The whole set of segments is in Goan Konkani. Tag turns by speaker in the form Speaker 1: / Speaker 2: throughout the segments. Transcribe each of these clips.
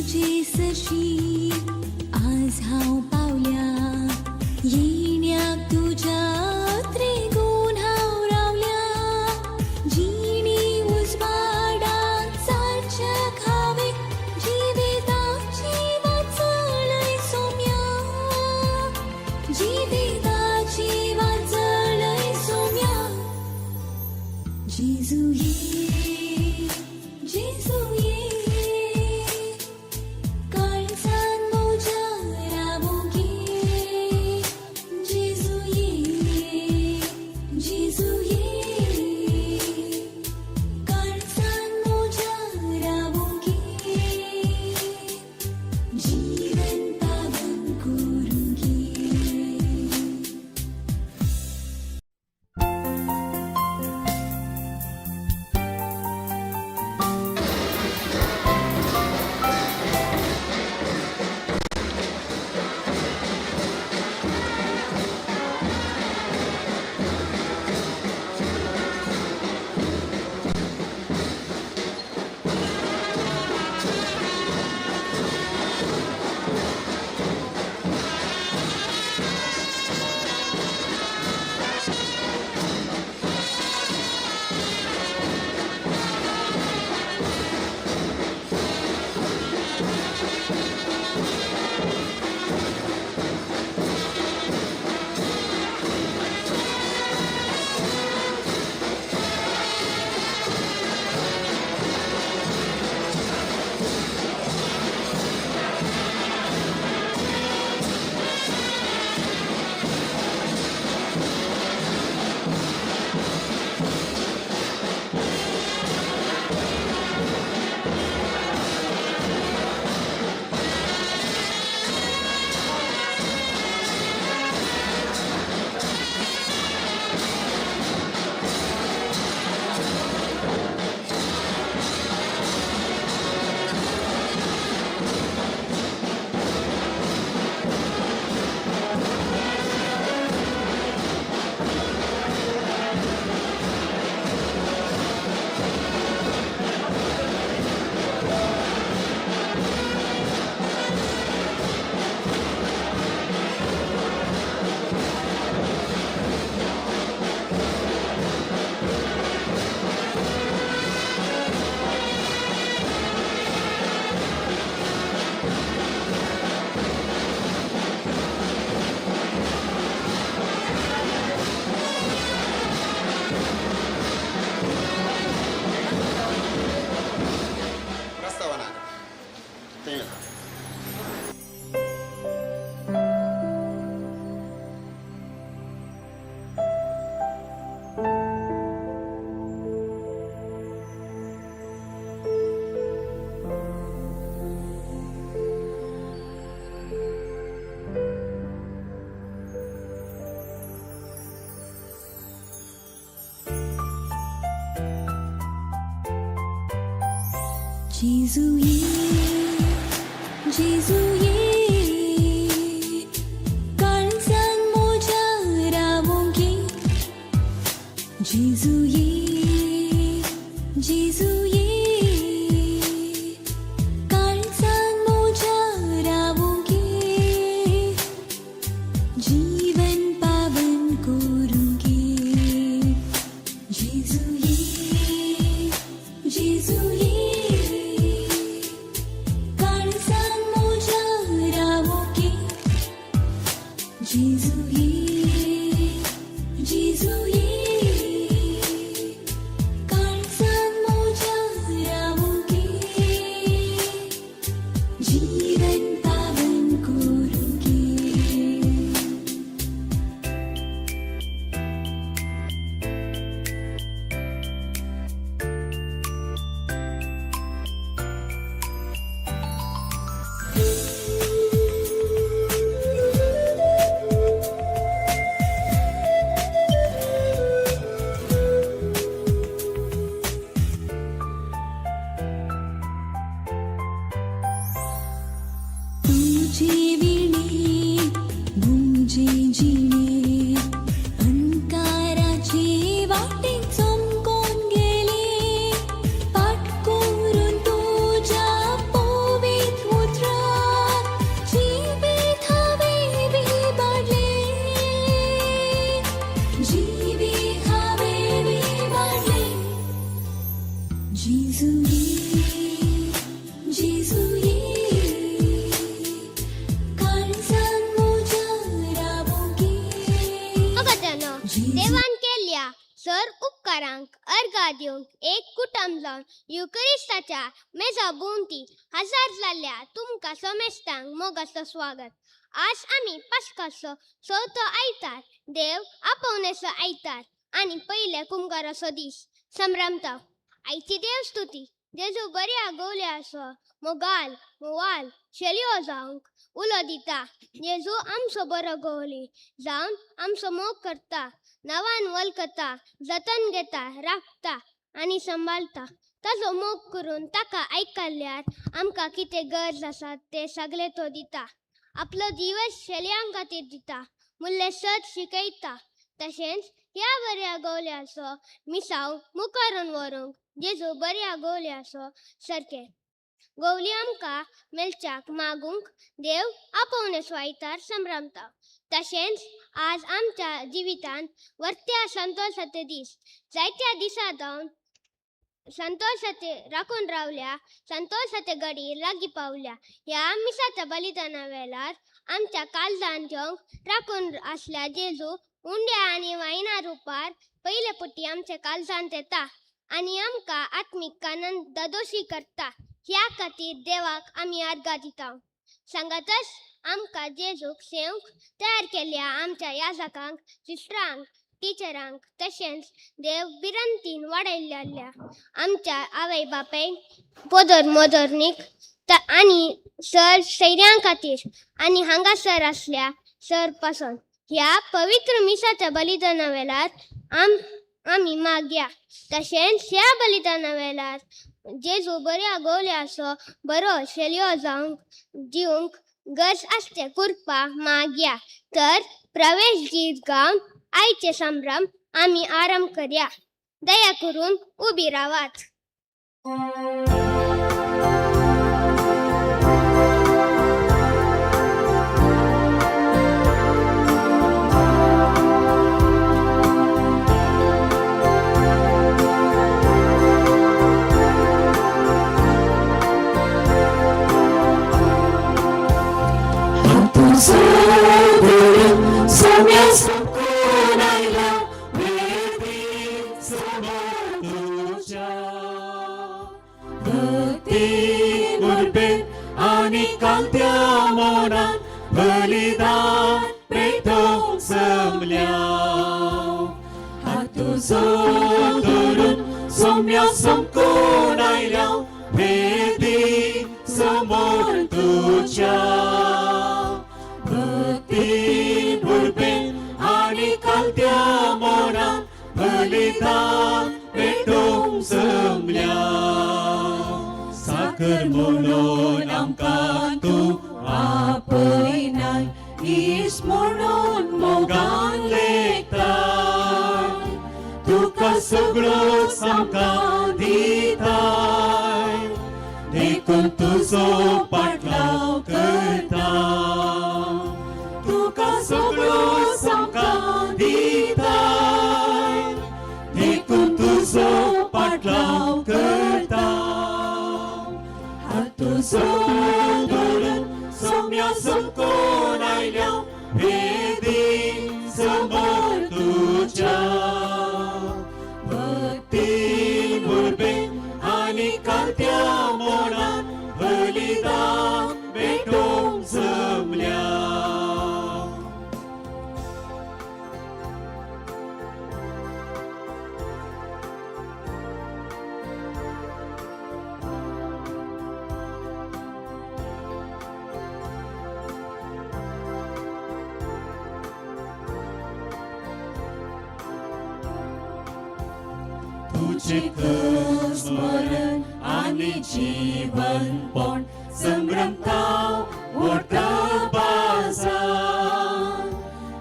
Speaker 1: तुजे सरशी आज हांव पावल्या, येण्याक तुज्या त्रिगुण हांव रावल्या. जिणी उजवाडाक चालच्याक हांवें जिविताची वाट चलय सोम्या, जिविताची वाट चलय सोम्या. जेजू ये, जेजू ये, काळजान म्हज्या रावूंक ये. जेजू ये, जेजू ये, काळजान म्हज्या रावूंक ये, जीवन पावन करूंक ये.
Speaker 2: प्रस्तावना ते.
Speaker 1: जेजू ये, जेजू ये, काळजान म्हज्या रावूंक ये. जेजू ये, जेजू ये, काळजान म्हज्या रावूंक ये, जीवन पावन करूंक ये. जेजू ये, जेजू ये, काळजान म्हज्या रावूंक ये. जेजू ये, जेजू ये, काळजान म्हज्या रावूंक ये, जीवन पावन करूंक ये. तुझे विणे मुझे जिणे अंकाराचे वाटे चमकून गेले, पाठ करून तुझ्या पवित्र.
Speaker 3: थाम जावन युकरिस्ताच्या मेजा भोंवती हजर जाल्ल्या तुमकां समेस्तांक मोगाचो स्वागत. आज आमी पास्काचो चवथो आयतार, देव आपोवण्याचो आयतार आनी पयल्या कुमगाराचो दीस संभ्रमता. आयची देव स्तुती जेजू बऱ्या गोवल्याचो मोगाल मोवाल शेलयो जावंक उलो दिता. जेजू आमचो बरो गोवली जावन आमचो मोग करता, नवान वळखता, जतन घेता, राखता आनी सांबाळटा. ताजो मोग करून ताका आयकल्यार आमकां कितें गरज आसा तें सगळें तो दिता. आपलो दिवस शेलयां खातीर दिता मुल्लें सत शिकयता. तशेंच ह्या बऱ्या गोवल्याचो मिसाव मुखारून व्हरूंक जेजू बऱ्या गोवल्याचो सारकें गोवली आमकां मेळच्याक मागूंक देव आपोवण्याचो आयतार संभ्रमता. तशेंच आज आमच्या जिवितांत वर्त्या संतोशाचे दीस जायत्या दिसां जावन संतोशाचे राखून रावल्या, संतोशाचे घडी लागीं पावल्या. ह्या मिसाच्या बलिदाना वेळार आमच्या काळजान घेवंक राखून आसल्या जेजू उंड्या आनी वायना रुपार पयले पुटी आमच्या काळजांत येता आनी आमकां आत्मीक आनंद दादोशी करता. ह्या खातीर देवाक आमी आर्गां दिता. सांगातच आमकां जेजूक सेवंक तयार केल्ल्या आमच्या याजकांक, सिस्टरांक, टिचरांक तशेंच देव भिरांतीन वाडयल्ल्या आमच्या आवय बापायक, पोदर मोदरनीक आनी सर सैऱ्यां खातीर आनी हांगासर आसल्या सर पासून ह्या पवित्र मिसाच्या बलिदाना वेळार आमी मागया. तशेंच ह्या बलिदाना वेळार जेजू बऱ्या गोवल्याचो बरो शेलयो जावंक दिवंक गरज आसते कुरपा मागया. तर प्रवेश गीत गावन आयचे संभ्रम आमी आरंभ करया. दया करून उबी रावात.
Speaker 4: बलिदान पेटोवंक जमल्या हात तुजो धरून सोम्या समकून आयल्या वेदी समोर तुज्या भक्ती उर्बेन आनी कालत्या मोनान बलिदान पेटोवंक जमल्या साकर म्हणून आमकां तूं आपयनाय इस म्हणून मोगान लेखताय तुका सगळोच आमकां दिताय देखून तुजो पाटलाव करता तुका सगळोच आमकां दिताय देखून तुजो पाटलाव करता हात तुजो धरून सोम्या समकोन आयल्या वेदी समोर तुज्या भक्ती उर्बेन आनी कालत्या मोनान बलिदान पेटोवंक जमल्या. तुझे स्मरण आणि जीवन पण संभ्रमता मोठा बाजार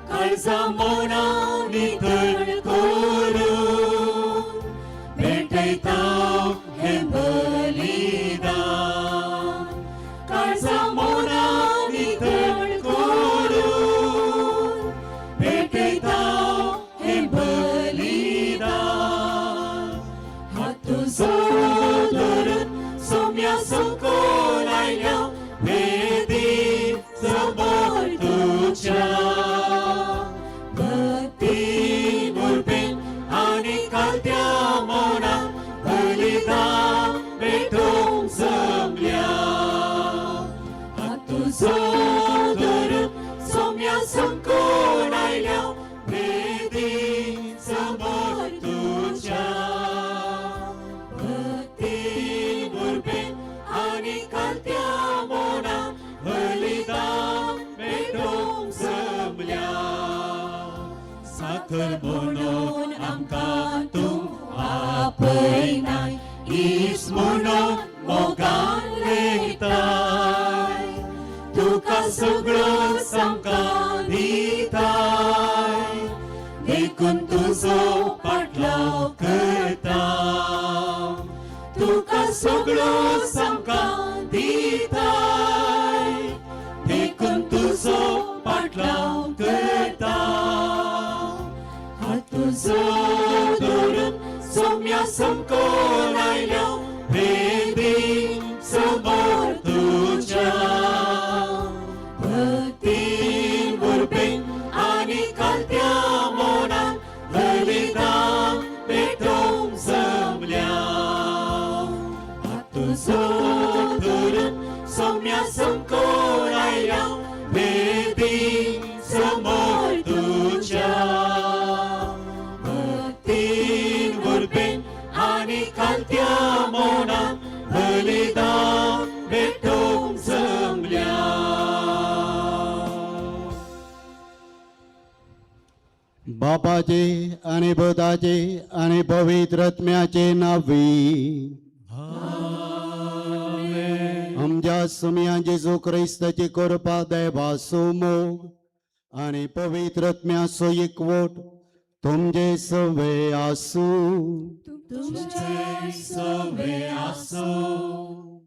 Speaker 4: काळजा मोना नितळ करून भेटयता हे बलिदान काळजा मोना नितळ करून भेटयता हे बलिदान हात तुजो धरून सोम्या समकोन आयल्या वेदी समोर तुज्या भक्ती उर्बेन आनी कालत्या मोनान बलिदान. म्हणून मोगान लेखताय तुका सगळो सामकां दिताय देखून तुजो पाटलाव करता तुका सगळो सामकां दिताय देखून तुजो पाटलाव करता हात तुजो धरून सोम्या समकोन आयल्या वेदी समोर तुज्या भक्तीन उर्बेन आनी कालत्या मोनान बलिदान पेटोवंक जमल्या हात तुजो धरून सोम्या समकोन आयल्या वेदी समोर तुज्या भक्तीन उर्बेन आनी कालत्या मोनान बलिदान पेटोवंक जमल्या.
Speaker 5: बापाचे आणि पुताचे आणि पवित्र आत्म्याचे नावी. आमच्या सुमया जेजू क्रिस्ताची कृपा, देवाचो मोग आणि पवित्र आत्म्याचो एकवट तुमचे सवे आसूं.
Speaker 4: तुमचे सवे आसूं.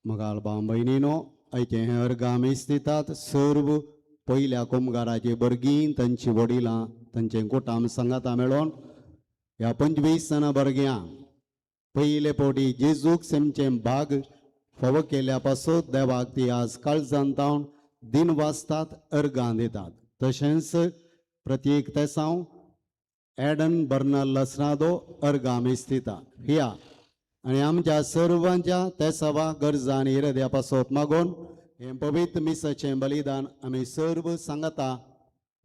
Speaker 5: मगाल भाव भयणीनो, आयचे हे अर्गां दितात सर्व पयल्या कुमगाराचे भुरगीं, तांची वडिलां, तांचे कुटाम सांगाता मेळोन ह्या 25 जाणां भुरग्यांक पयले फावटी जेजूक सेमचें भाग फावो केल्या पासत देवाक ती आज काळजान तावन दिन वाचतात, अर्गां दितात. तशेंच प्रत्येक तेसांव एडन बर्नल लसनादो अर्गां दिता. ह्या आनी आमच्या सर्वांच्या तेसावा गरजा आनी इराद्या पासत मागून हें पवित्र मिसाचें बलिदान आमी सर्व सांगता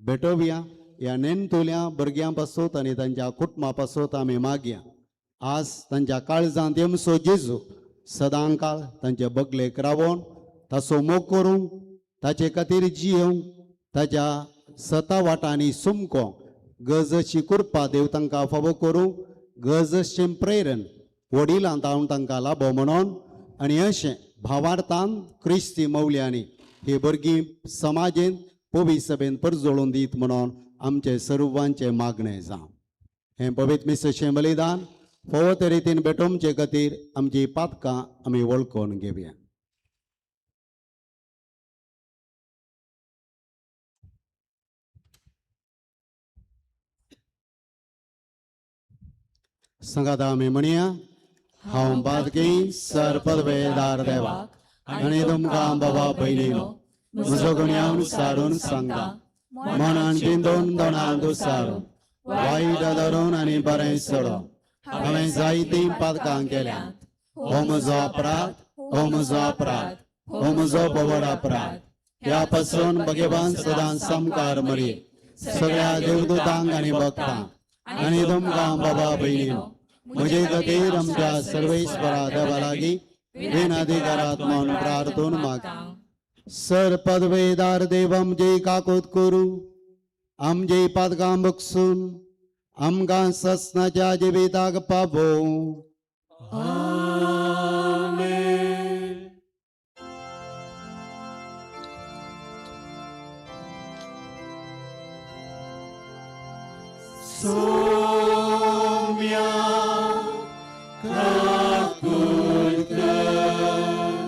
Speaker 5: भेटोवया. ह्या नेणटुल्या भुरग्यां पासत आनी तांच्या कुटुंबा पासत आमी मागया. आज तांच्या काळजांत येमसो जेजू सदां काळ तांचे बगलेक रावोन ताचो मोग करूंक, ताचे खातीर जियोवंक, ताच्या सता वाटांनी सुमको गजशी कृपा देव तांकां फावो करूं. गजशें प्रेरण वडिलां तावन तांकां लाबो म्हणून आनी अशें भावार्थान क्रिस्ती मौल्यांनी ही भुरगीं समाजेंत पवी सभेन परजळून दीत म्हणून आमचे सर्वांचें मागणें जावं. हें पवित्र मिसाचें बलिदान फावो ते रितीन भेटोवचे खातीर आमची पातकां आमी वळखून घेवया. सांगात आमी म्हणया, हांव बादगी सर पदवेदार देवाक आनी तुमकां बाबा भयणीनो म्हजो गुन्यांव सारून सांगता. मनान चिंतून, दोणान दुसारून, वायट धरून आनी बरें सोडून हांवें जायतीं पातकां केल्यांत. हो म्हजो अपराध, हो म्हजो अपराध, हो म्हजो बवड अपराध. ह्या पासून भगवान सदां सामकार मरये, सगळ्या देवदूतांक आनी भक्तांक आनी तुमकां बाबा भयणीनो म्हजे खातीर आमच्या सर्वेस्वरा देवा लागीं विनाधिकारात म्हणून प्रार्थून मागता. सर पदवेदार देव आमचे काकूत करू, आमचे पातकां बक्षून आमकां ससनाच्या जिविताक पावोवं.
Speaker 4: आमेन. सोम्या काकूत कर,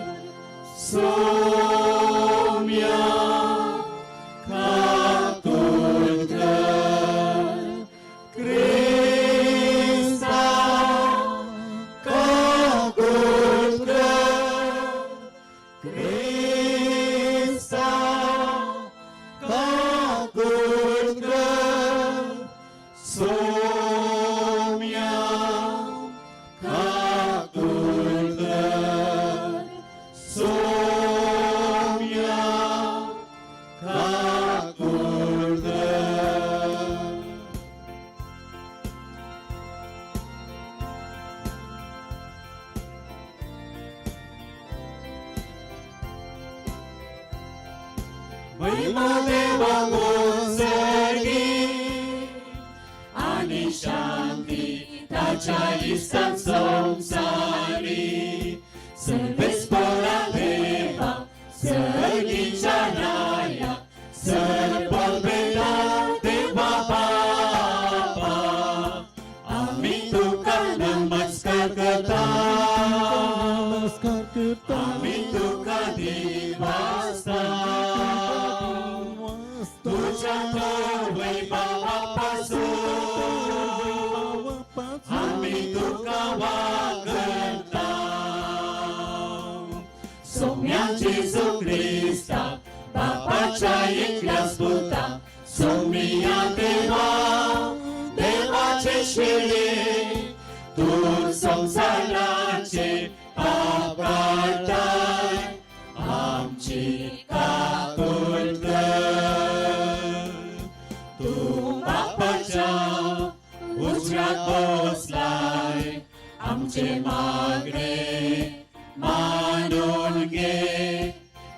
Speaker 4: सोम्या काकूत कर, क्रिस्ता काकूत कर, क्रिस्ता काकूत कर, सोम्या काकूत कर, सोम्या काकूत कर. महिमा देवाक सर्गी आनी शांती ताच्या इश्टांक संवसारी. विस्पोरा देवा सर्गीच्या राया सर्ववेदा देवा बापा आम्ही तुका नमस्कार करता.
Speaker 6: नमस्कार करता.
Speaker 4: आम्ही तुका दिवासता. तुझ्या वैभवापासून आम्ही तुका वागता. सोम्या जेजू क्रिस्ता बापाच्या एकल्या पुता, सोमिया देवा देवाचे शिळे, तू संसाराचे पाप काडताय, आमची काकुळट कर. तू बापाच्या उजव्याक बसलाय, आमचे मागणे मानून घे.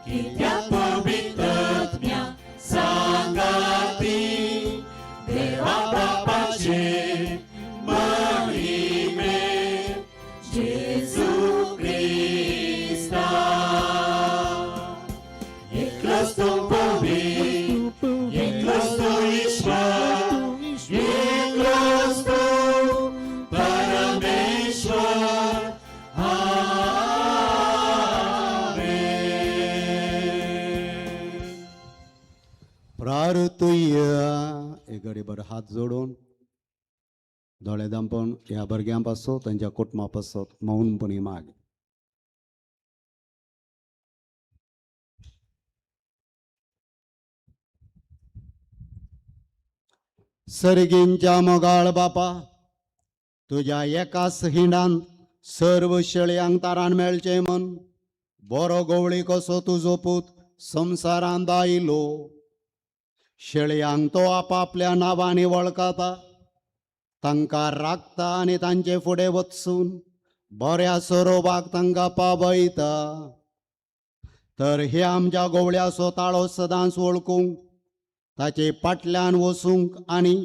Speaker 4: कित्याक पवित्रत्म्या सांगाती देवा बापाचे महिमे जेजू क्रिस्ता एकलोच तो पवित्र, एकलोच तो ईश्वर, एकलोच तो परमेश्वर. आमेन.
Speaker 5: प्रार्थुया. एक घडीभर हात जोडून, दोळे धांपून ह्या भुरग्यां पासत, तांच्या कुटुंबा पासत मौनपणी माग. सर्गींच्या मोगाळ बापा, तुज्या एकाच हिंडान सर्व शेळयांक तारान मेळचें म्हण बरो गवळी कसो तुजो पूत संवसारांत आयलो. शेळयांक तो आपापल्या नांवांनी वळखता, तांकां राखता आनी तांचे फुडें वचून बऱ्या सरोबाक तांकां पावयता. तर हे आमच्या गवळ्याचो ताळो सदांच वळखूंक, ताचे फाटल्यान वचूंक आनी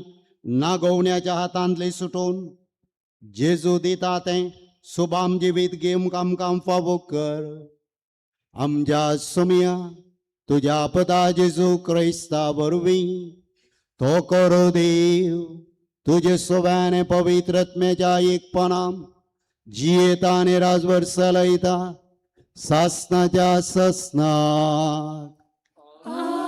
Speaker 5: नागोवण्याच्या हातांतली सुटून जेजू दिता तें सुबाम जिवीत घेवंक आमकां फावो कर. आमच्या सोमया तुज्या पदा जेजू क्रिस्ता वरवीं. तो करो देव तुजे सोब्याने पवित्रत्म्याच्या एकपणाम जियेता आनी राजभर चलयता सासनाच्या ससनाक.
Speaker 1: आमेन.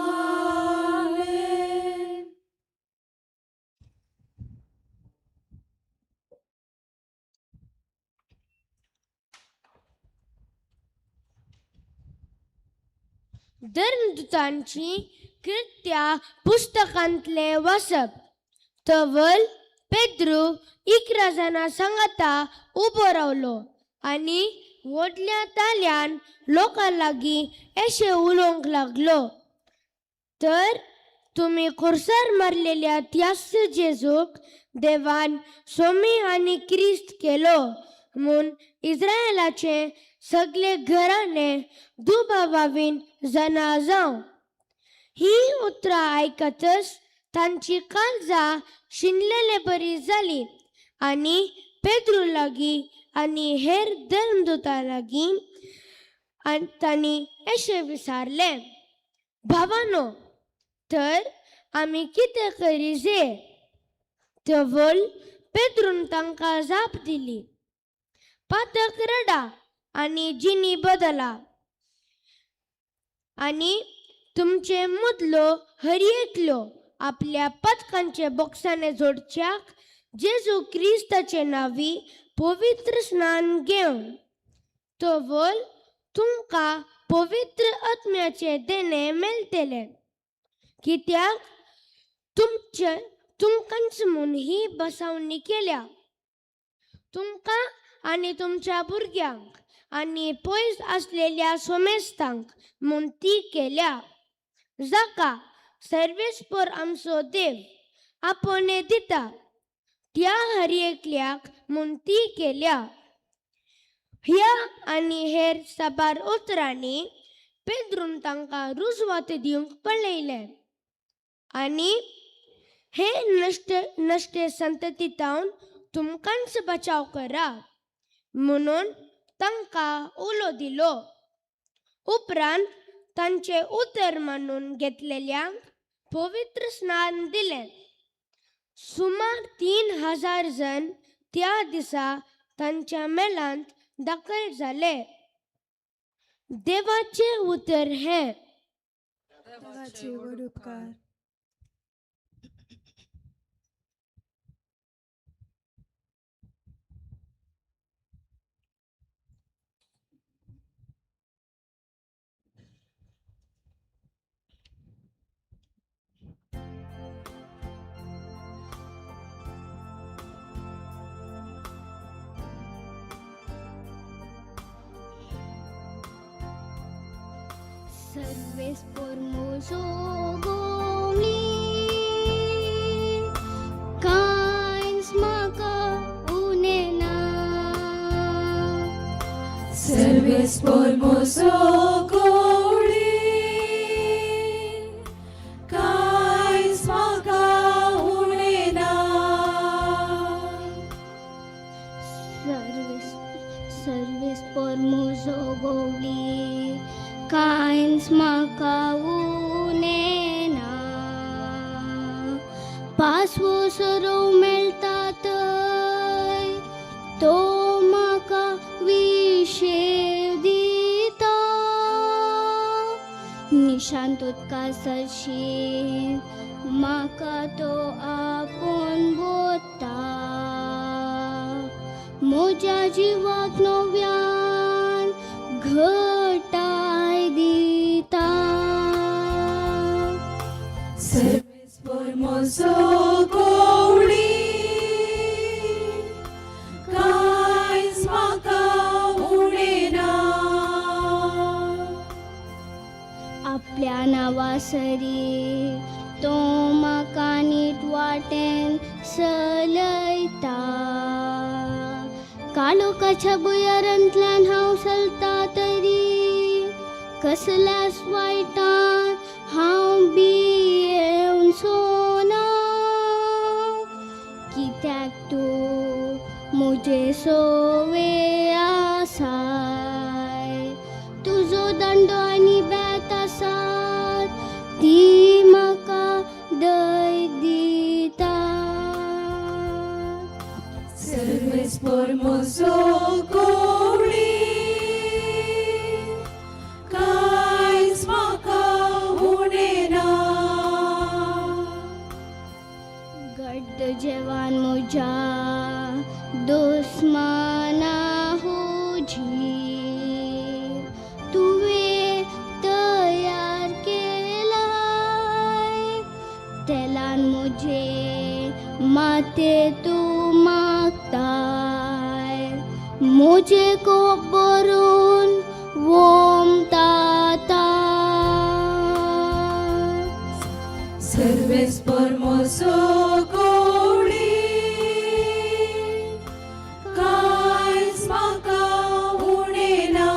Speaker 3: धर्मदूतांची कृत्या पुस्तकांतले वाचप. तवल पेद्रू 11 जाणां सांगाता उबो रावलो आनी व्हडल्या ताल्यान लोकां लागीं अशें उलोवंक लागलो, तर तुमी खुर्सार मारलेल्या त्याच जेजूक देवान सोमी आनी क्रिस्त केलो म्हूण इस्रायलाचे सगळे घराणे दुबावावीन जाणा जावं. ही उतरां आयकतच तांची काळजां शिनलेले बरी जाली आनी पेद्रू लागीं आनी हेर धर्मदूतां लागीं आनी तांणी अशें विचारलें, भावानो, तर आमी कितें करी जे? तवल पेद्रून तांकां जाप दिली, पातक रडा आनी जिणी बदला आनी तुमचे मुदलो हर एकलो आपल्या पदकांचे बोक्साने जोडच्याक जेजू क्रिस्ताचे नांवी पवित्र स्नान घेवन तवल तुमकां पवित्र आत्म्याचे देणें मेळटलें. कित्याक तुमचे तुमकांच म्हूण ही बसावणी केल्या, तुमकां आनी तुमच्या भुरग्यांक आनी पयस आसलेल्या सोमेस्तांक म्हूण ती केल्या, जाका सर्वेस्पर आमचो देव आपोवणें दिता त्या हर एकल्याक म्हूण ती केल्या. ह्या आनी हेर साबार उतरांनी पेद्रून तांकां रुजवात दिवंक पळयलें आनी हे नश्ट नश्टे संततीतावन तुमकांच बचाव करा म्हणून.
Speaker 7: तांकां उलो दिलो. उपरांत तांचें उतर मानून घेतलेल्यांक पवित्र स्नान दिलें. सुमार 3000 जण त्या दिसा तांच्या मेलांत दाखल जाले. देवाचें उतर हें.
Speaker 8: देवाचे व्हड उपकार.
Speaker 3: Serves por gomli कांयच म्हाका उणें ना.
Speaker 1: Serves por goli, कांयच म्हाका उणें ना.
Speaker 3: सर्विस सर्विस por गोवली कांयच म्हाका उणें ना. पासवो सरो मेळटा थंय तो म्हाका विशेव दिता. निशांत उदका सरशी म्हाका तो आपोवन वता. म्हज्या जिवाक नव्यान घटाय दिता.
Speaker 1: Serves por goli, कांयच म्हाका उणें ना.
Speaker 3: आपल्या नांवासरी तो म्हाका नीट वाटेन चलयता. काळोखाच्या भुंयारांतल्यान हांव चलता तरी कसल्याच वायटान हांव भियेवचो ना, कित्याक तूं म्हजे सोवे आसाय. तुजो दंडो आनी बेत आसात ती म्हाका दय दिता.
Speaker 1: Serves por goli, कांयच म्हाका उणें ना.
Speaker 3: घट्ट जेवान म्हज्या दुस्माना हुजी तुवें तयार केलाय. तेलान म्हजे माते तूं मागताय, म्हजें कोप भरून वोमताता.
Speaker 1: Serves por goli, कांयच म्हाका उणें ना.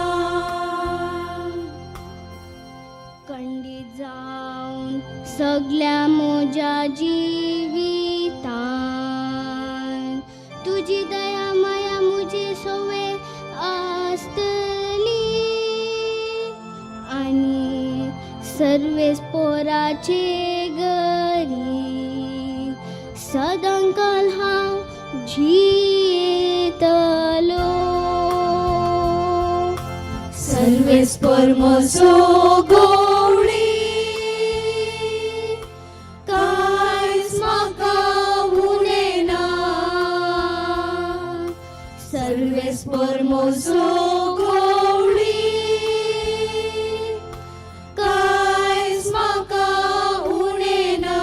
Speaker 3: खंडीत जावन सगल्या म्हज्या जिवितान तुजी दया माया म्हजे सोवे आसतली आनी सर्वेस पोराचे घरी सदांकाल हांव जियेतलो.
Speaker 1: Serves por goli, कांयच म्हाका उणें ना. Serves por goli, कांयच म्हाका उणें ना.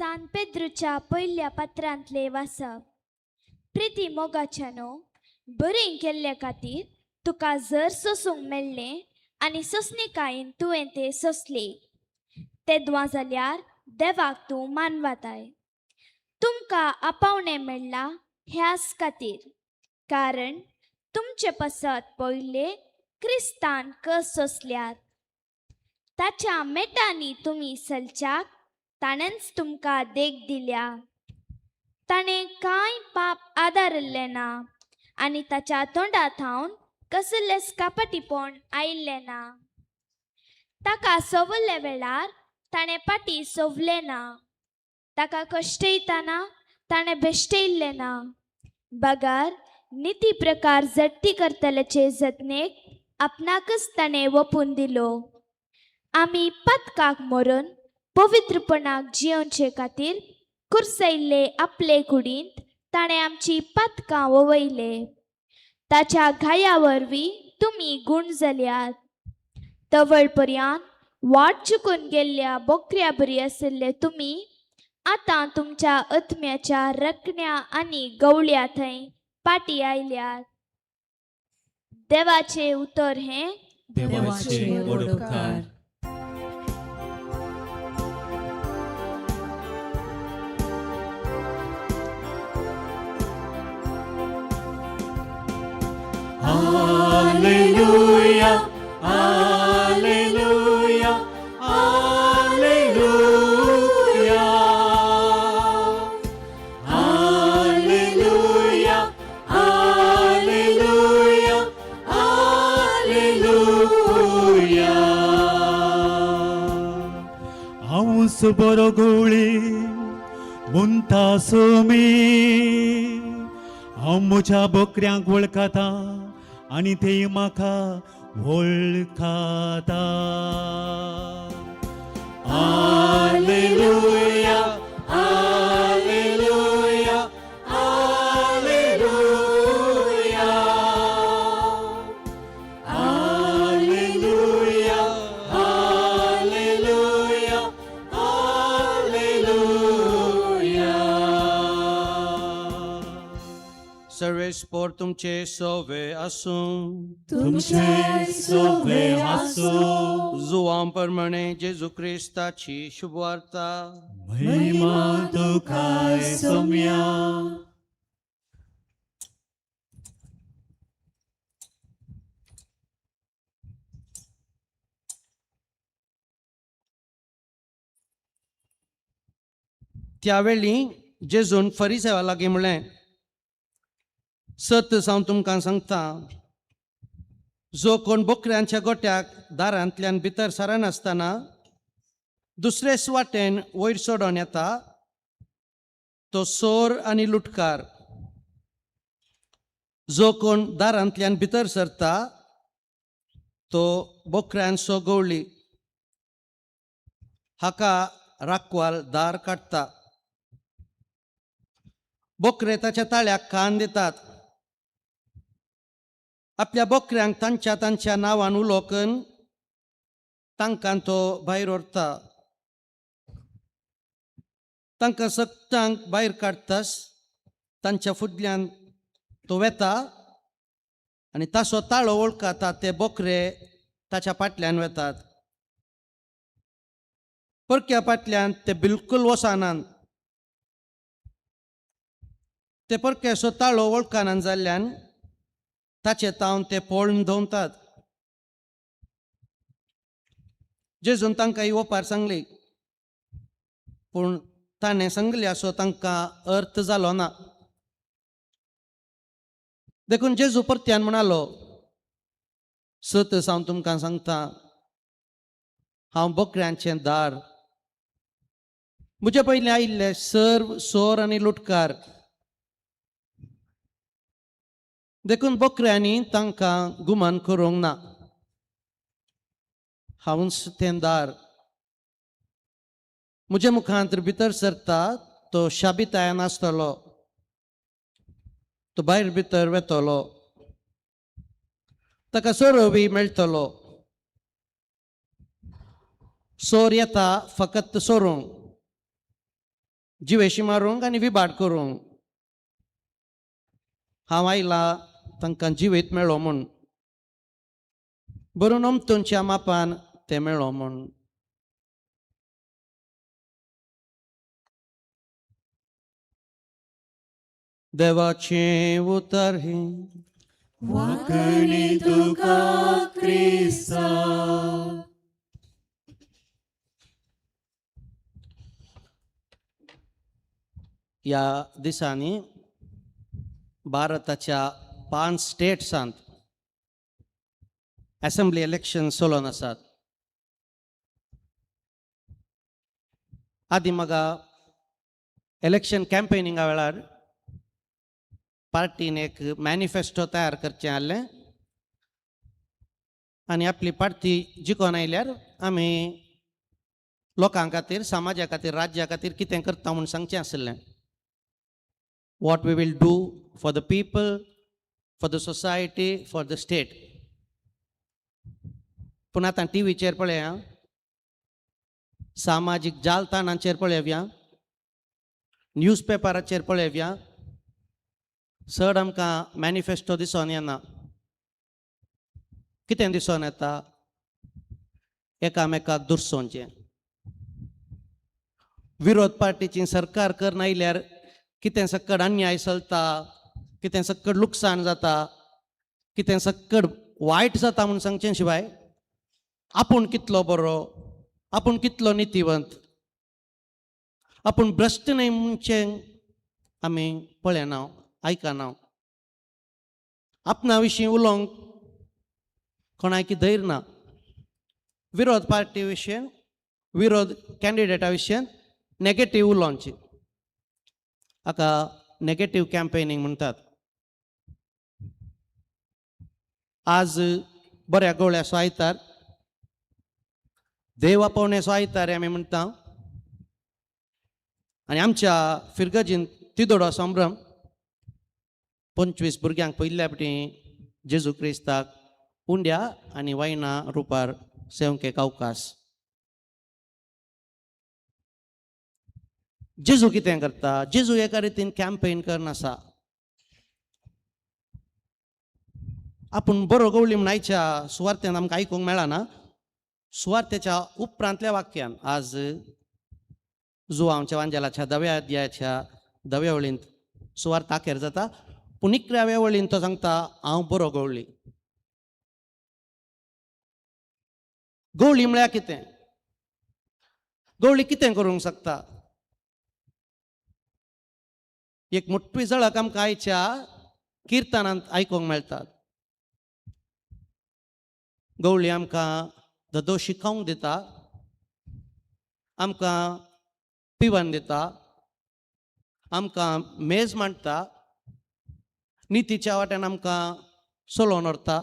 Speaker 9: सान पेद्रूच्या पयल्या पत्रांतले वाचप. प्रिती मोगाच्यानो, बरें केल्ल्या खातीर तुका जर सोसूंक मेळ्ळें आनी सोंसणीकायेन तुवें तें सोंसलें तेदवां जाल्यार देवाक तूं मानवाताय. तुमकां आपावणें मेळ्ळां. ह्याच खातीर, कारण तुमचे पसत पयले क्रिस्तान कस सोंसल्यात. ताच्या मेटांनी तुमी चलच्याक ताणेंच तुमकां देख दिल्या. ताणें कांय पाप आदारिल्लें ना आनी ताच्या तोंडा थावन कसलेंच कापटीपण आयिल्लें ना. ताका सवल्ल्या वेळार ताणें पाटी सोवलें ना. ताका कश्टयतना ताणें बेश्टयल्लें ना, बगर निती प्रकार जट्टी करतल्याचे जतनेक आपणाकच ताणें वपून दिलो. आमी पदकाक मरून पवित्रपणाक जियोवचे खातीर कुर्सयल्ले आपले कुडींत ताणें आमची पदकां ववयले. ताच्या घाया वरवीं तुमी गूण जाल्यात. तवळ पर्यंत वाट चुकून गेल्ल्या बोकऱ्या बरी आशिल्ले तुमी आतां तुमच्या आत्म्याच्या रकण्या आनी गवळ्या थंय पाटी आयल्यात. देवाचें उतर हें.
Speaker 4: देवाचे व्हड उपकार. Alleluia, Alleluia, Alleluia. Alleluia, Alleluia, Alleluia. हांवूच बरो गवळी म्हणटा सोमी, हांव म्हज्या बकऱ्यांक वळखता आनी ते म्हाका वळखता. Alleluia, Alleluia, Alleluia. Alleluia, Alleluia, Alleluia.
Speaker 10: सर्वेस्पोर तुमचे सोवे आसूं.
Speaker 4: तुमचे सोवे आसूं.
Speaker 10: जुवां प्रमाणे जेजू क्रिस्ताची शुभवार्ता.
Speaker 4: महिमा तुकाय सोम्या.
Speaker 10: त्यावेळी जेजून फरिसेवा लागीं म्हणलें, सत हांव तुमकां सांगता, जो कोण बोकऱ्यांच्या गोट्याक दारांतल्यान भितर सरनासतना दुसरेच वाटेन वयर चडोन येता तो सोर आनी लुटकार. जो कोण दारांतल्यान भितर सरता तो बोकऱ्यांचो गवळी. हाका राखवाल दार काडटा. बोकरे ताच्या ताळ्याक कान दितात. आपल्या बोकऱ्यांक तांच्या तांच्या नांवान उलोकन तांकां तो भायर व्हरता. तांकां सगळ्यांक भायर काडटास तांच्या फुडल्यान तो वेता आनी ताचो ताळो वळखता ते बोकरे ताच्या फाटल्यान वेतात. परक्या फाटल्यान ते बिलकूल वचनात. ते परक्याचो ताळो वळखनात जाल्ल्यान ताचे तावन ते पळून दवरतात. जेजून तांकां ही ओपार सांगली, पूण ताणें सांगली असो तांकां अर्थ जालो ना. देखून जेजू परत्यान म्हणालो, सत हांव तुमकां सांगता, हांव बोकऱ्यांचें दार. म्हजे पयलीं आयिल्ले सर्व सोर आनी लुटकार. देखून बोकऱ्यांनी तांकां गुमान करूंक ना. हांवूच तें दार. म्हज्या मुखांत भितर सरता तो शाबितायान आसतलो, तो भायर भितर वेतलो, ताका सोरोबी मेळटलो. सोर येता फकत सोरूंक, जिवेशी मारूंक आनी विबाड करूंक. हांव आयला तांकां जिवीत मेळो म्हूण, बरून अमतुंच्या मापान तें मेळो म्हूण. देवाचें उतर हें.
Speaker 4: वाकणी तुका क्रिस्ता.
Speaker 10: ह्या दिसांनी भारताच्या 5 स्टेट्सांत असेंब्ली इलेक्शन चलोवन आसात. आदीं म्हाका इलेक्शन कॅम्पेनिंगा वेळार पार्टीन एक मॅनिफेस्टो तयार करचें आहलें आनी आपली पार्टी जिखोन आयल्यार आमी लोकां खातीर, समाजा खातीर, राज्या खातीर कितें करता म्हूण सांगचें आशिल्लें. What we will do for the people, for the society, for the state. पूण आतां टी व्हीचेर पळया, सामाजीक जालताणांचेर पळोवया, न्यूज पेपराचेर पळोवया, चड आमकां मॅनिफेस्टो दिसोन येना. कितें दिसोन येता? एकामेकाक दुरसोवचें. विरोध पार्टीची सरकार करना आयल्यार कितें सक्कड अन्याय चलता, कितें सक्कड लुकसाण जाता, कितें सक्कड वायट जाता म्हूण सांगचें शिवाय आपूण कितलो बरो, आपूण कितलो नितीवंत, आपूण भ्रश्ट न्हय म्हणचें आमी पळयना, आयकना. आपणा विशीं उलोवंक कोणाकी धैर्य ना. विरोध पार्टी विशीं, विरोध कॅन्डिडेटा विशीं नेगेटीव उलोवची, हाका नेगेटीव कॅम्पेनिंग म्हणटात. आज बऱ्या गोळ्याचो आयतार, देव आपोवण्याचो आयतार आमी म्हणटा आनी आमच्या फिरगजीन तिदोडो संभ्रम 25 भुरग्यांक पयल्या फावटी जेजू क्रिस्ताक उंड्या आनी वायना रुपार सेवंक एक अवकाश. जेजू कितें करता? जेजू एका रितीन कॅम्पेन करनासा. आपूण बरो गवळी म्हूण आयच्या सुवार्तेन आमकां आयकूंक मेळना. सुवार्तेच्या उपरांतल्या वाक्यान आज जुवांवच्या वांजेलाच्या 10व्या अध्यायाच्या 10व्या वळींत सुवार्थ आखेर जाता, पूण 11व्या वळींत तो सांगता हांव बरो गवळी. गवळी म्हळ्यार कितें? गवळी कितें करूंक शकता? एक मोठी झळक आमकां आयच्या किर्तनांत आयकूंक मेळटात. गवळी आमकां धदो शिकोवंक दिता, आमकां पिवन दिता, आमकां मेज मांडटा, नितीच्या वाट्यान आमकां चलोवन व्हरता.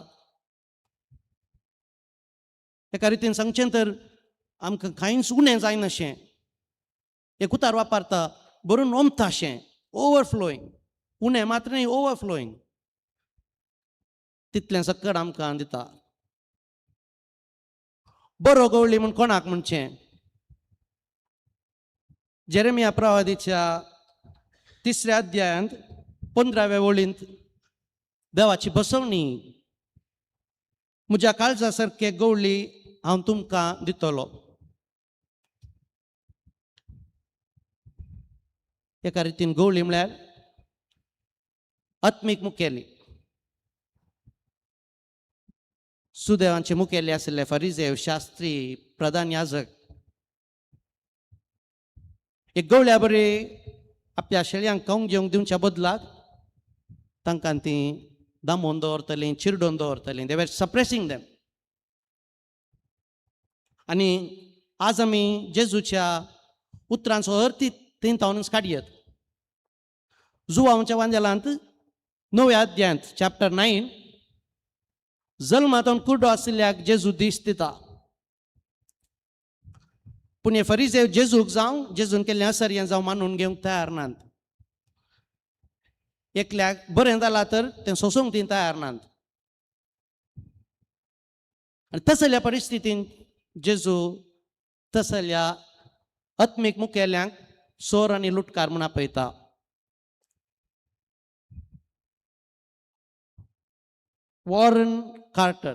Speaker 10: एका रितीन सांगचें तर आमकां कांयच उणें जायनाशें, एक उतार वापरता भरून ओमताशें, ओवरफ्लोईंग, उणें मात्र न्ही, ओवरफ्लोईंग, तितलें सक्कड आमकां दिता. बरो गवळी म्हूण कोणाक म्हणचें? जेरेमिया प्रवादीच्या 3ऱ्या अध्यायांत 15व्या वळींत देवाची बसवणी, म्हज्या काळजा सारके गवळी हांव तुमकां दितलो. एका रितीन गवळी म्हळ्यार आत्मीक मुखेली. सुदेवांचे मुखेली आशिल्ले फरिजेव, शास्त्री, प्रधान याजक एक गवळ्या बरी आपल्या शेळयांक खावंक जेवंक दिवच्या बदलाक तांकां ती दामोवन दवरतलीं, चिरडोवन दवरतलीं. They were suppressing them. आनी आज आमी जेजूच्या उतरांचो अर्थ थंय तावनच काडयत. जुवांवच्या वांजेलांत 9व्या अध्यायांत चॅप्टर 9 जल्मांत कुड्डो आशिल्ल्याक जेजू दीस दिता. पूण हे फरिजेव जेजूक जावं जेजून केल्लें असर्यें जावं मानून घेवंक तयार नात. एकल्याक बरें जालां तर तें सोंसूंक ती तयार नात. आनी तसल्या परिस्थितीन जेजू तसल्या आत्मीक मुखेल्यांक चोर आनी लुटकार म्हूण आपयता. वॉरन कार्टर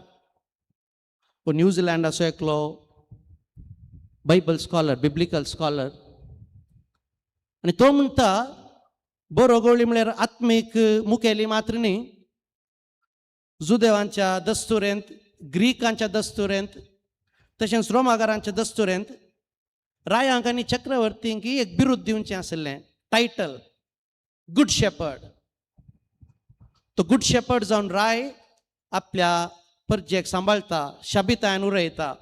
Speaker 10: हो न्यूझिलंडाचो एकलो बायबल स्कॉलर, बिब्लिकल स्कॉलर, आनी तो म्हणटा बरो गवळी म्हळ्यार आत्मीक मुखेली मात्र न्ही. जुदेवांच्या दस्तुरेंत, ग्रीकांच्या दस्तुरेंत, तशेंच रोमागारांच्या दस्तुरेंत रायांक आनी चक्रवर्तींक एक बिरूद दिवचें आशिल्लें, टायटल गुड शेपर्ड. तो गुड शेपर्ड जावन राय आपल्या परजेक सांबाळटा, शाबितायान उरयता,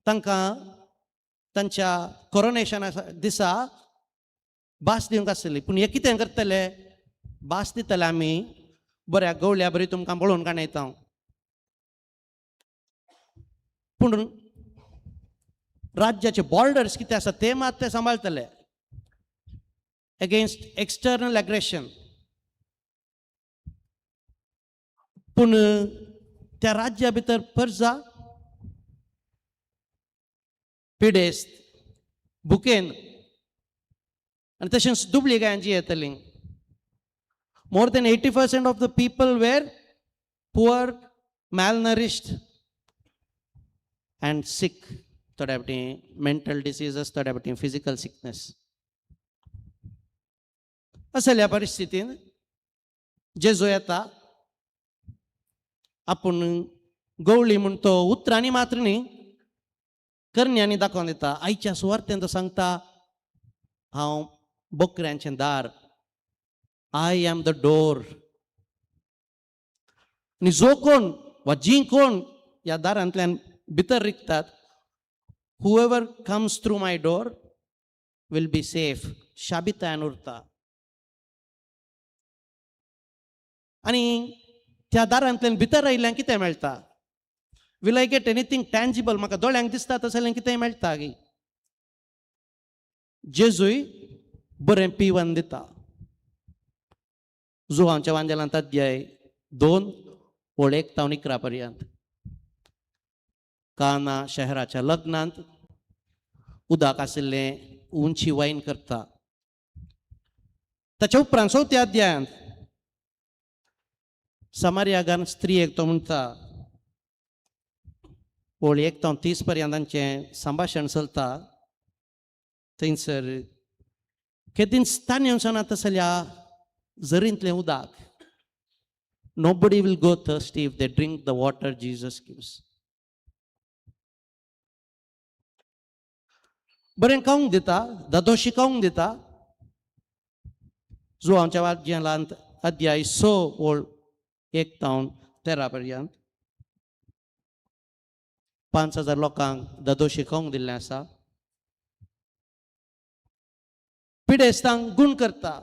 Speaker 10: तांकां तांच्या कोरोनेशना दिसा भास दिवंक आसली. पूण हे कितें करतले? भास दितले आमी बऱ्या गवळ्या बरी तुमकां पळोवन काणयता, पूण राज्याचे बॉर्डर्स कितें आसा ते मात ते सांबाळटले अगेन्स्ट एक्सटर्नल एग्रेशन. पूण त्या राज्या भितर परजा पिडेस्त, भुकेन आनी तशेंच दुबळी गायांची येतली. More than 80% of the people were poor, malnourished and sick. थोड्या फावटी मेंटल डिसीजस, थोड्या फावटी फिजिकल सिकनेस. असल्या परिस्थितीन जेजू येता. आपूण गवळी म्हूण तो उतरांनी मात्र न्ही, करण्यांनी दाखोवन दिता. आयच्या सुवार्तेन तो सांगता, हांव बोकऱ्यांचें दार, I am the door. आनी जो कोण वा जी कोण ह्या दारांतल्यान भितर रिगतात, whoever comes through my door will be safe, शाबितायान उरता. आनी त्या दारांतल्यान भितर आयिल्ल्यान कितें मेळटा? Will I get anything tangible? म्हाका दोळ्यांक दिसता तसलें कितें मेळटा गी? जेजूय बरें पिवन दिता. जुवांच्या वांजेलांत अध्याय 2 ओळ 1 तावन 11 पर्यंत काना शहराच्या लग्नांत उदक आशिल्लें उंची वायन करता. ताच्या उपरांत चवथ्या अध्यायांत समार्यागान स्त्रियेक तो म्हणटा, ओळ 1 तावन 30 पर्यंत तांचें संभाशण चलता. थंयसर केदींच ताणें वचना तसल्या जरींतलें उदक. Nobody will go thirsty if they drink the water Jesus gives. बरें खावंक दिता, दादोशी खावंक दिता. जुवांच्या वाद्यांत अध्याय 6 ओळ 1 तावन 13 पर्यंत 5000 लोकांक दादोशी खावंक दिल्लें आसा. पिडेस्तांक गूण करता.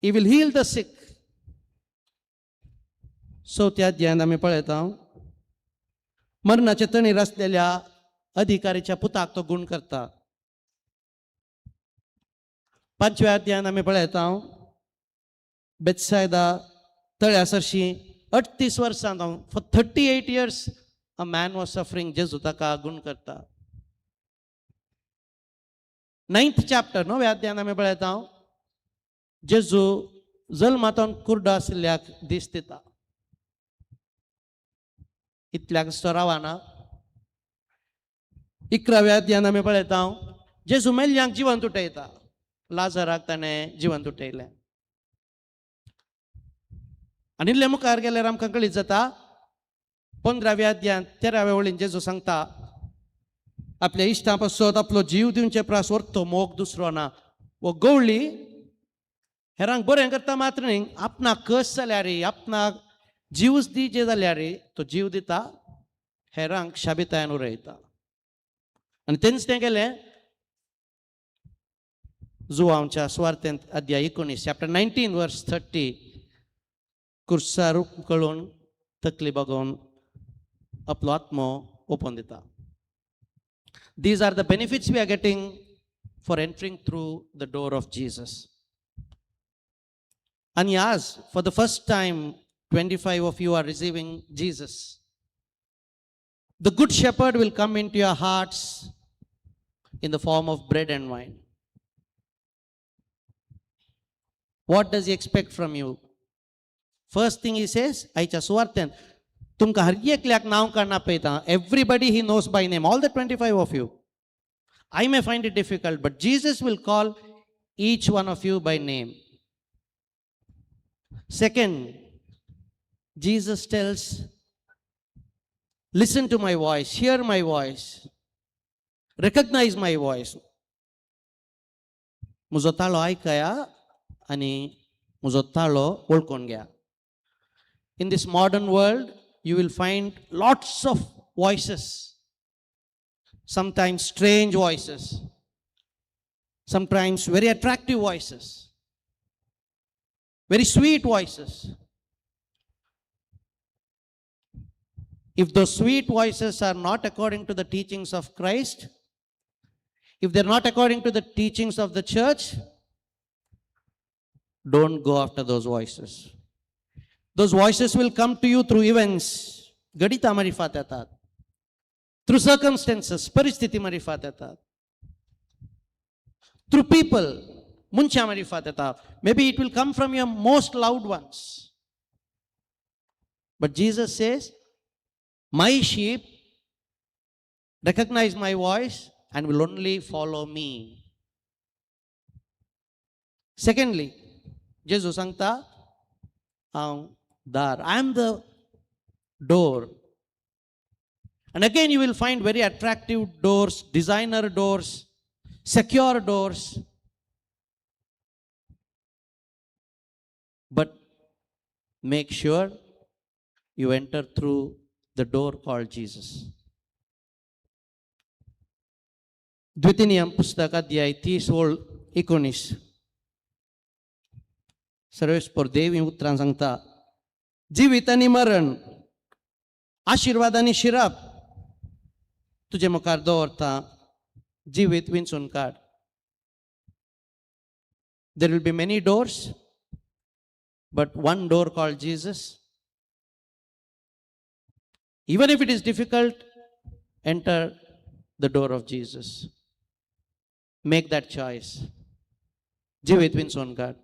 Speaker 10: He will heal the sick. चवथ्या अध्यायांत आमी पळयता मरणाचे तणीर आसलेल्या अधिकारीच्या पुताक तो गूण करता. पांचव्या अध्यायांत आमी पळयता बेतसायदा तळ्या सरशी 38 वर्सां, for 38 years a man was suffering, जेजू ताका गूण करता. 9th chapter णव्या अध्यायांत आमी पळयता जेजू जल्मातून कुर्डो आशिल्ल्याक दीस दिता. इतल्याक तो रावना. 11व्या अध्यायांत आमी पळयता जेजू मेल्ल्यांक जिवंत उठयता. लाजराक ताणें जिवंत उठयलें. आनी इल्लें मुखार गेल्यार आमकां कळीत जाता 15व्या अध्यायांत 13व्या वळीन जेजू सांगता आपल्या इश्टां पासत आपलो जीव दिवचे प्रास व्हरतो मोग दुसरो ना. वो गवळी हेरांक बरें करता मात्र न्ही, आपणाक कस जाल्यार, आपणाक जीवच दिजे जाल्यार तो जीव दिता, हेरांक शाबितायान उरयता. आनी तेंच तें केलें जुवांच्या सुवार्तेंत अध्याय 19 चॅप्टर 19 वर्स 30 कुर्सार कळून तकली बगोवन आपलो आत्मो ओपन दिता. These are the benefits we are getting for entering through the door of Jesus. आनी आज for the first time 25 of you are receiving Jesus. The good shepherd will come into your hearts in the form of bread and wine. What does he expect from you? First thing he says, आयच्या सुवार्तेन तुमकां हर एकल्याक नांव काडून आपयता. Everybody he knows by name, all the 25 of you. I may find it difficult, but Jesus will call each one of you by name. Second, Jesus tells, listen to my voice, hear my voice, recognize my voice. म्हजो ताळो आयकया आनी म्हजो ताळो वळखून घ्या. In this modern world, you will find lots of voices, sometimes strange voices, sometimes very attractive voices, very sweet voices. If those sweet voices are not according to the teachings of Christ, if they're not according to the teachings of the church, don't go after those voices. Those voices will come to you through events, घडिता मारिफात येतात, through circumstances, परिस्थिती मारिफात येतात, through people, मनशां मारिफात येता. Maybe it will come from your most loved ones. But Jesus says, my sheep recognize my voice and will only follow me. Secondly, जेजू सांगता, हांव दार. I am the door. And again, you will find very attractive doors, designer doors, secure doors. But make sure you enter through the door called Jesus. द्वितीय पुस्तक अध्याय 30 ओळ 19. सर्वेस्पर देव ही उतरां सांगता, जिवीत आनी मरण, आशिर्वाद आनी शिराप तुजे मुखार दवरता, जिवीत विंचून काड. There will be many doors, but one door called Jesus. Even if it is difficult, enter the door of Jesus. Make that choice. जिवीत विंचून काड.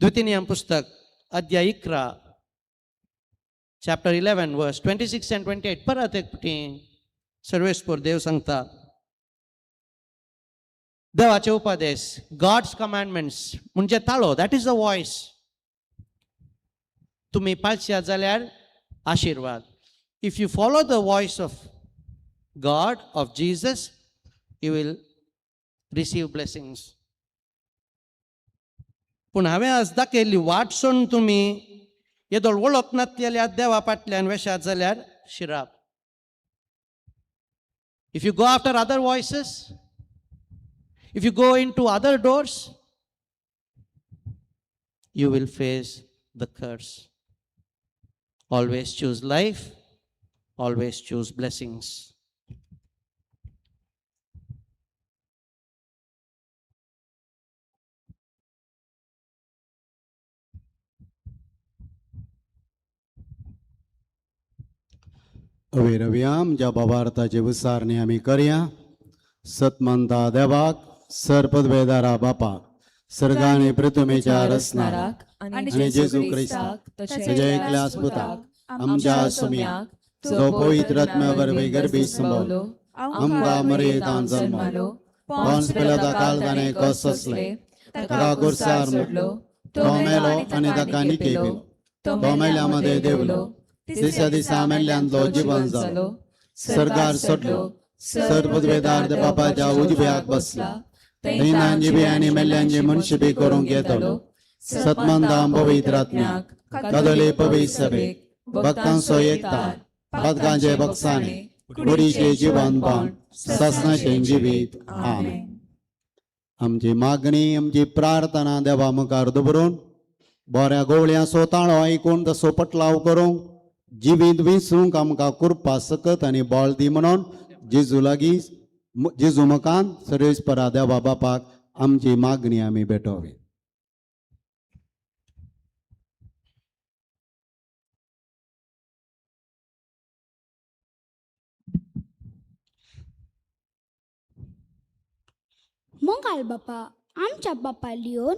Speaker 10: द्वितीय पुस्तक अध्याय 11, chapter 11, verse 26 and 28. परत एक पटी सर्वेस्पर देव सांगता, देवाचे उपदेश, गॉड्स कमांडमेंट्स म्हणजे ताळो, that is the voice. तुमी पाळशात जाल्यार आशिर्वाद. If you follow the voice of God, of Jesus, you will receive blessings. पूण हांवें आज दाखयल्ली वाट सोडून तुमी येदोळ वळख नासलेल्या देवा फाटल्यान वेशात जाल्यार शिराप. If you go after other voices, if you go into other doors, you will face the curse. Always choose life, always choose blessings.
Speaker 5: अवेरव्या आमच्या बाबार्थाचे विसारणी आमी करया. सतमंता देवाक, सरपदवेदारा बापाक, सर्गाने पृथ्वीच्या रचणाराक आनी जेजू क्रिस्ताक ताच्या एकल्या पुताक आमच्या सुम्याक, जो पवित्र आत्म्या वरवीं गर्भी संभवलो, आमकां मरेतान जल्मलो, पोन्स पिलाता काल ताणें कस सोंसलें, ताका कुर्सार सोडलो, तो मेलो आनी ताका निकेपिलो, तो मेल्या मदें देंवलो, तिसऱ्या दिसा मेल्ल्यांतलो जिवन जालो, सरकार सोडलो, सर्ववेदार बापाच्या उजव्याक बसला, थंयच्यान जिबी आनी मेल्ल्यांची मनशिबी करूंक येतलो. सतमंदां पवित्र आत्म्याक, कादोली पवित्र सभेक, भक्तांचो एकता, पातकांचे बक्षाणे, कुडीचे जिवनपण, सासणाचें जिवीत. आमेन. आमची मागणी, आमची प्रार्थना देवा मुखार दवरून बऱ्या गोवळ्यांचो ताळो आयकून तसो पटलाव करूंक, जिवीत विसरूंक आमकां कृपा सकत आनी बळ दी म्हणून जेजू लागीं, जेजू मुखान सर्वेस्परा देवा बापाक आमची मागणी आमी भेटोवी.
Speaker 7: मोगाल बापा, आमच्या बापा लियोन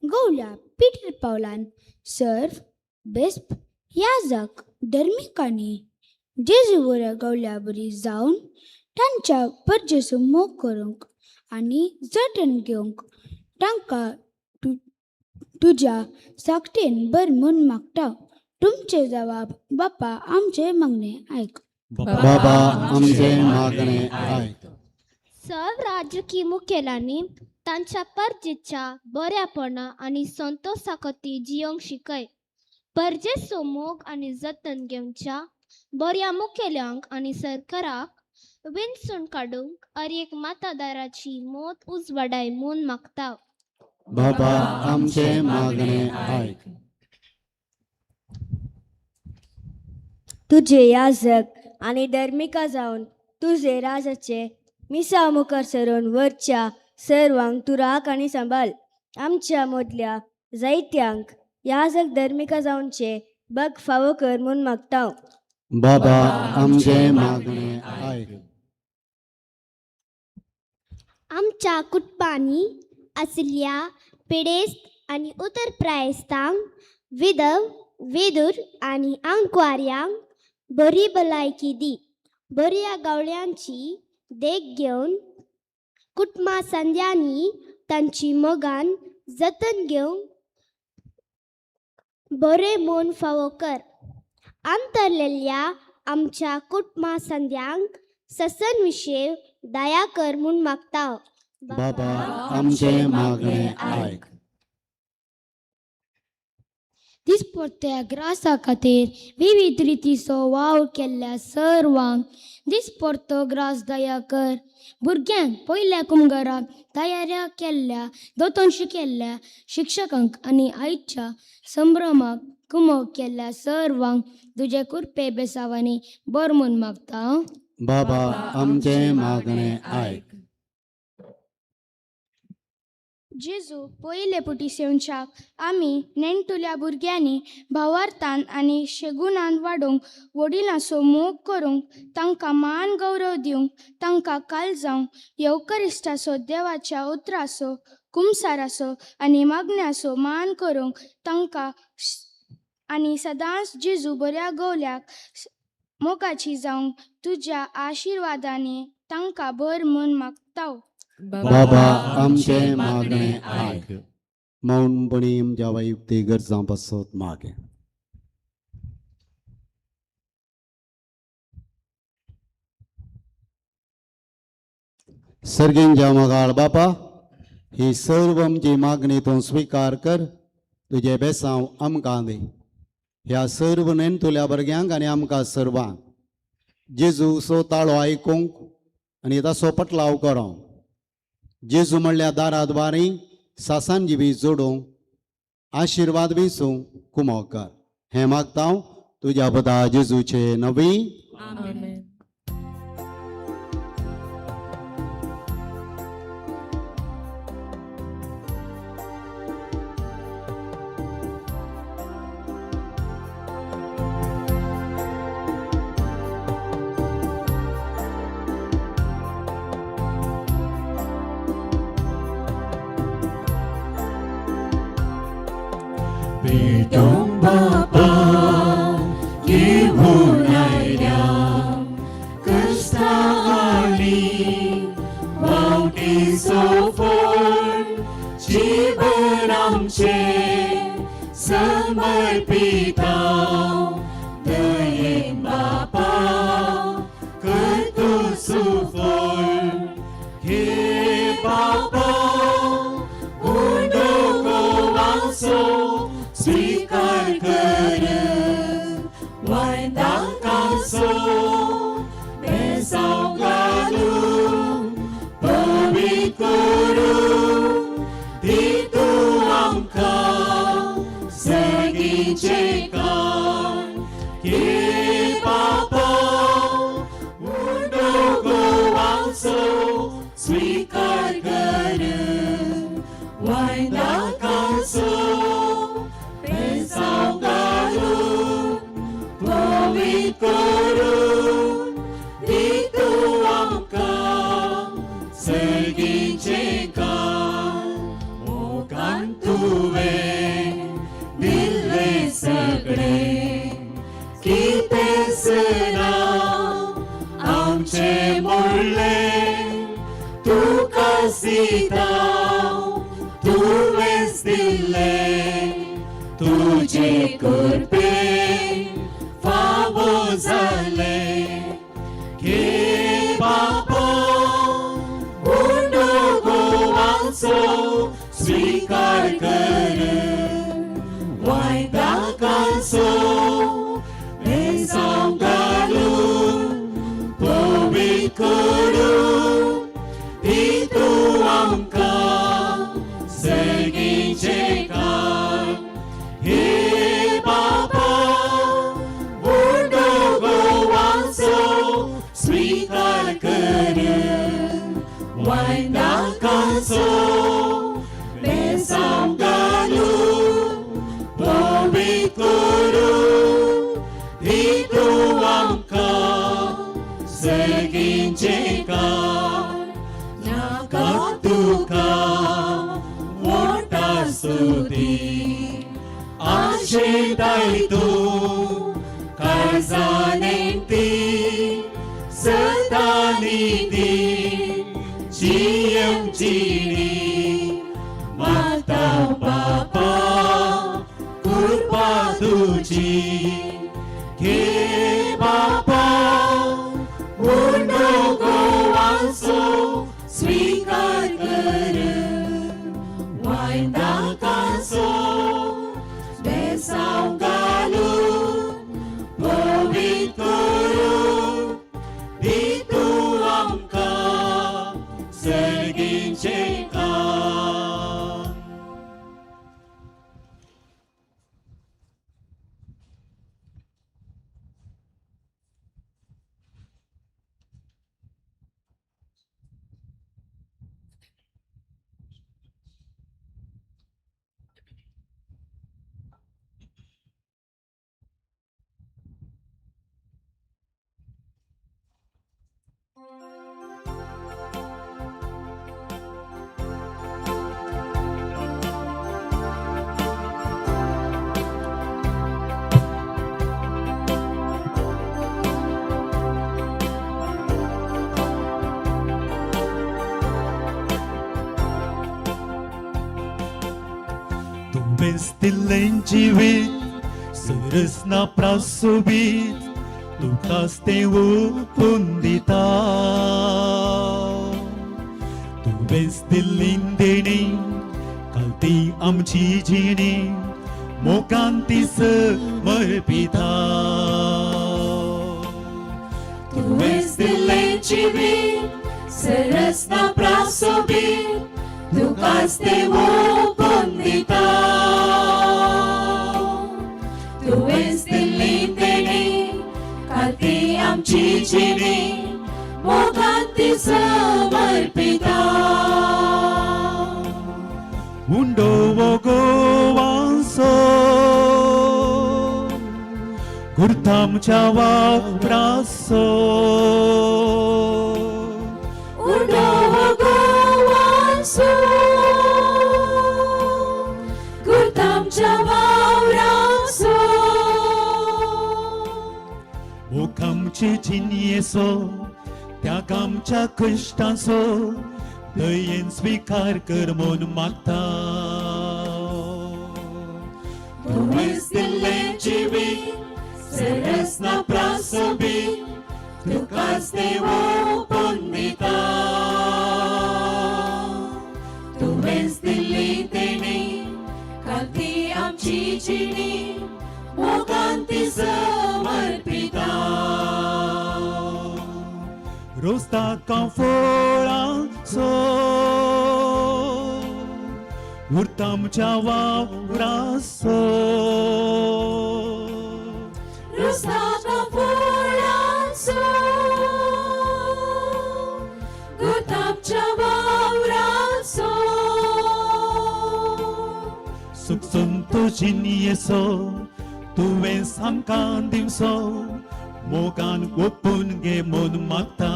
Speaker 7: गवल्या पीटर पावलान सर्व बेस्प याजक धर्मिकांनी जेजू बऱ्या गवल्या बरी जावन तांच्या परजेचो मोग करूंक आनी जतन घेवंक तांकां तुज्या साकटेन बर म्हूण मागता. तुमचे जवाब बापा आमचे मागणें आयक.
Speaker 5: बाबा आमचे मागणें आयक.
Speaker 3: सर्व राजकीय मुखेलांनी तांच्या परजेच्या बऱ्यापणा आनी संतोशा खातीर जियोंक शिकय. परजेचो मोग आनी जतन घेवच्या बऱ्या मुखेल्यांक आनी सरकाराक विंचून काडूंक अर एक मतदाराची मत उजवाडाय म्हूण मागता.
Speaker 5: बाबा आमचे मागणें आयक.
Speaker 11: तुजे याजक आनी धर्मिका जावन तुजे राजाचे मिसा मुखार सरून वरच्या सर्वांक तूं राख आनी सांबाळ. आमच्या मदल्या जायत्यांक याजक धर्मिका जावचे बग फावो कर म्हूण मागता.
Speaker 5: बाबा आमचे मागणें आयक.
Speaker 3: आमच्या कुटुंबांनी आशिल्ल्या पिडेस्त आनी उतर प्रायस्तांक, विधव, विदूर आनी आंकवाऱ्यांक बरी भलायकी दी. बऱ्या गावळ्यांची देख घेवन कुटुंबा संद्यांनी तांची मोगान जतन घेवंक बरें म्हूण फावो कर. अंतरलेल्या आमच्या कुटुंबा संद्यांक ससन विशय दया कर म्हूण मागता.
Speaker 5: बाबा आमचे मागणें आयक.
Speaker 7: दिसपट्ट्या ग्रासा खातीर विविध रितीचो वावर केल्ल्या सर्वांक दिसपडतो ग्रास दया कर. भुरग्यांक पयल्या कुमगाराक तयाऱ्या केल्ल्या दोतोन शिकयल्ल्या शिक्षकांक आनी आयच्या संभ्रमाक कुमोक केल्ल्या सर्वांक तुजे कुरपे बेसावांनी बर म्हूण मागता.
Speaker 5: बाबा आमचे मागणें आयक.
Speaker 7: जेजू पयले पुटी सेवच्याक आमी नेणटुल्या भुरग्यांनी भावार्थान आनी शेगुणान वाडोवंक, वडिलांचो मोग करूंक, तांकां मान गौरव दिवंक, तांकां कालजावंक येवकरिश्टाचो देवाच्या उतराचो कुमसाराचो आनी मागण्याचो मान करूंक तांकां आनी सदांच जेजू बऱ्या गवल्याक मोगाची जावंक तुज्या आशिर्वादांनी तांकां भर म्हूण मागता.
Speaker 5: बाबा आमचे मागणें आयक. मौनपणी आमच्या वैयक्तीक गरजां पासत मागे. सर्गींच्या मोगाळ बापा, ही सर्व आमची मागणी तूं स्विकार कर. तुजें बेसांव आमकां दी. ह्या सर्व नेणटुल्या भुरग्यांक आनी आमकां सर्वांक जेजूचो ताळो आयकूंक आनी ताचो पटलाव करोंक, जेजू म्हणल्या दाराद्वारी सासान जिवी जोडूंक आशिर्वाद विसूंक कुमोक कर. हें मागता हांव तुज्या पदा जेजूचे नवी.
Speaker 8: आमेन.
Speaker 1: Perdón, Baba, घेऊन आयल्या कश्टांनी वावटीचो फळ जीवन आमचें समर्पिता. दयेन बापा कर तूं सुफळ. हे बापा उंडो गोवाचो स्वीकार कर, वायदाकाचो बेसांव घालून पवित्र करून दी तूं आमकां सगीचें कान. हे बापा उंडो गोवाचो स्वीकार कर, वायदाकाचो बेसांव घालून पवित्र करून दी तूं आमकां सगीचें कान. मोगान तुवें दिल्लें सगळें कितेंच ना आमचें. दिता तुवेंच दिल्लें तुजे कृपे फावो जालें घे बापा उंडो गोवाचो स्वीकार कर वायदाकाचो बेसांव घालून पवित्र करून दी तूं आमकां सर्गीचें कांय हे बापा उंडो गोवाचो स्वीकार कर वायदाकाचो बेसांव घालून पवित्र करून दी तूं आमकां सर्गीचें कांय नाका तुका मोठा स्तुती आशेताय तूं काळजानेंती सदां निती जियम जिणी मागता बापा कृपा तुजी घे बापा उंडो गोवाचो स्वीकार कर वायदाकाचो बेसांव घालून पवित्र करून दी तूं आमकां सर्गीचें कांय.
Speaker 4: तुवेंच दिल्लें जिवीत सरस ना प्रासोबीत तुकाच तें ओंपून दिता तुवेंच दिल्ली देणी कालती आमची जिणी मोगान ती समर्पिता.
Speaker 1: तुवेंच दिल्लें जिवीत सरस ना प्रासोबीत तुकाच तें ओंपून दिता तुवेंच दिल्ली देणी कालती आमची जिणी मोगान ती समर्पिता.
Speaker 4: उंडो गोवांसो गुर्तामच्या वावरासो
Speaker 1: उंडो गोवांसो गुर्तामच्या वावरासो
Speaker 4: मोखामचे जिणयेचो त्यागामच्या कश्टांचो दयेन स्वीकार कर म्हूण मागता.
Speaker 1: तुवेंच दिल्लें जिवीत सरस ना प्रासोबीत तुकाच तें ओंपून दिता तुवेंच दिल्ली देणी कालती आमची जिणी मोगान ती समर्पिता.
Speaker 4: रोस्ता फळांचो उरतामच्या वावरासो
Speaker 1: रोस्ताका फळांचो गुर्तामच्या वावराचो
Speaker 4: सुख संतोषिनीयेचो तुवें सामकां दिवचो मोगान ओपून घे म्हूण मागता.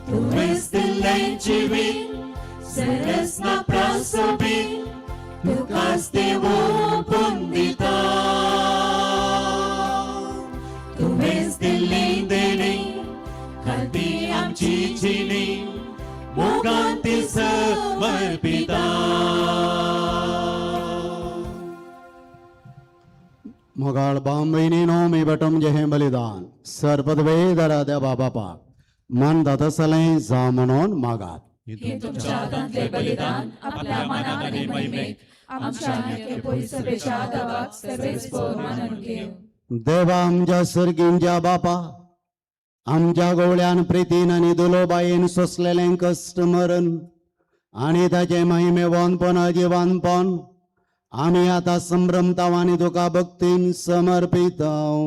Speaker 1: तुवेंच दिल्लें जिवीत सरस ना प्रासोबीत तुकाच तें ओंपून दिता तुवेंच दिल्ली देणी कालती आमची जिणी समर्पिता.
Speaker 5: मोगाळ बांबयनीनो मी बटम जे हें बलिदान सर्पदवे देवा बापा मन दातसलें जावं म्हणून मागात.
Speaker 8: हे तुमच्या हातांतले बलिदान आपल्या मानाक आनी महिमेक, आमच्या आनी परिसभेच्या आदावाक सगळेच मानून घेवं.
Speaker 5: देवा आमच्या सर्गींच्या बापा, आमच्या गवळ्यान प्रितीन आनी दुलोबायेन सोंसलेलें कश्ट मरण आनी ताचें महिमेवानपण अजिवानपण आमी आतां संभ्रमताव आनी तुका भक्तीन समर्पिताव.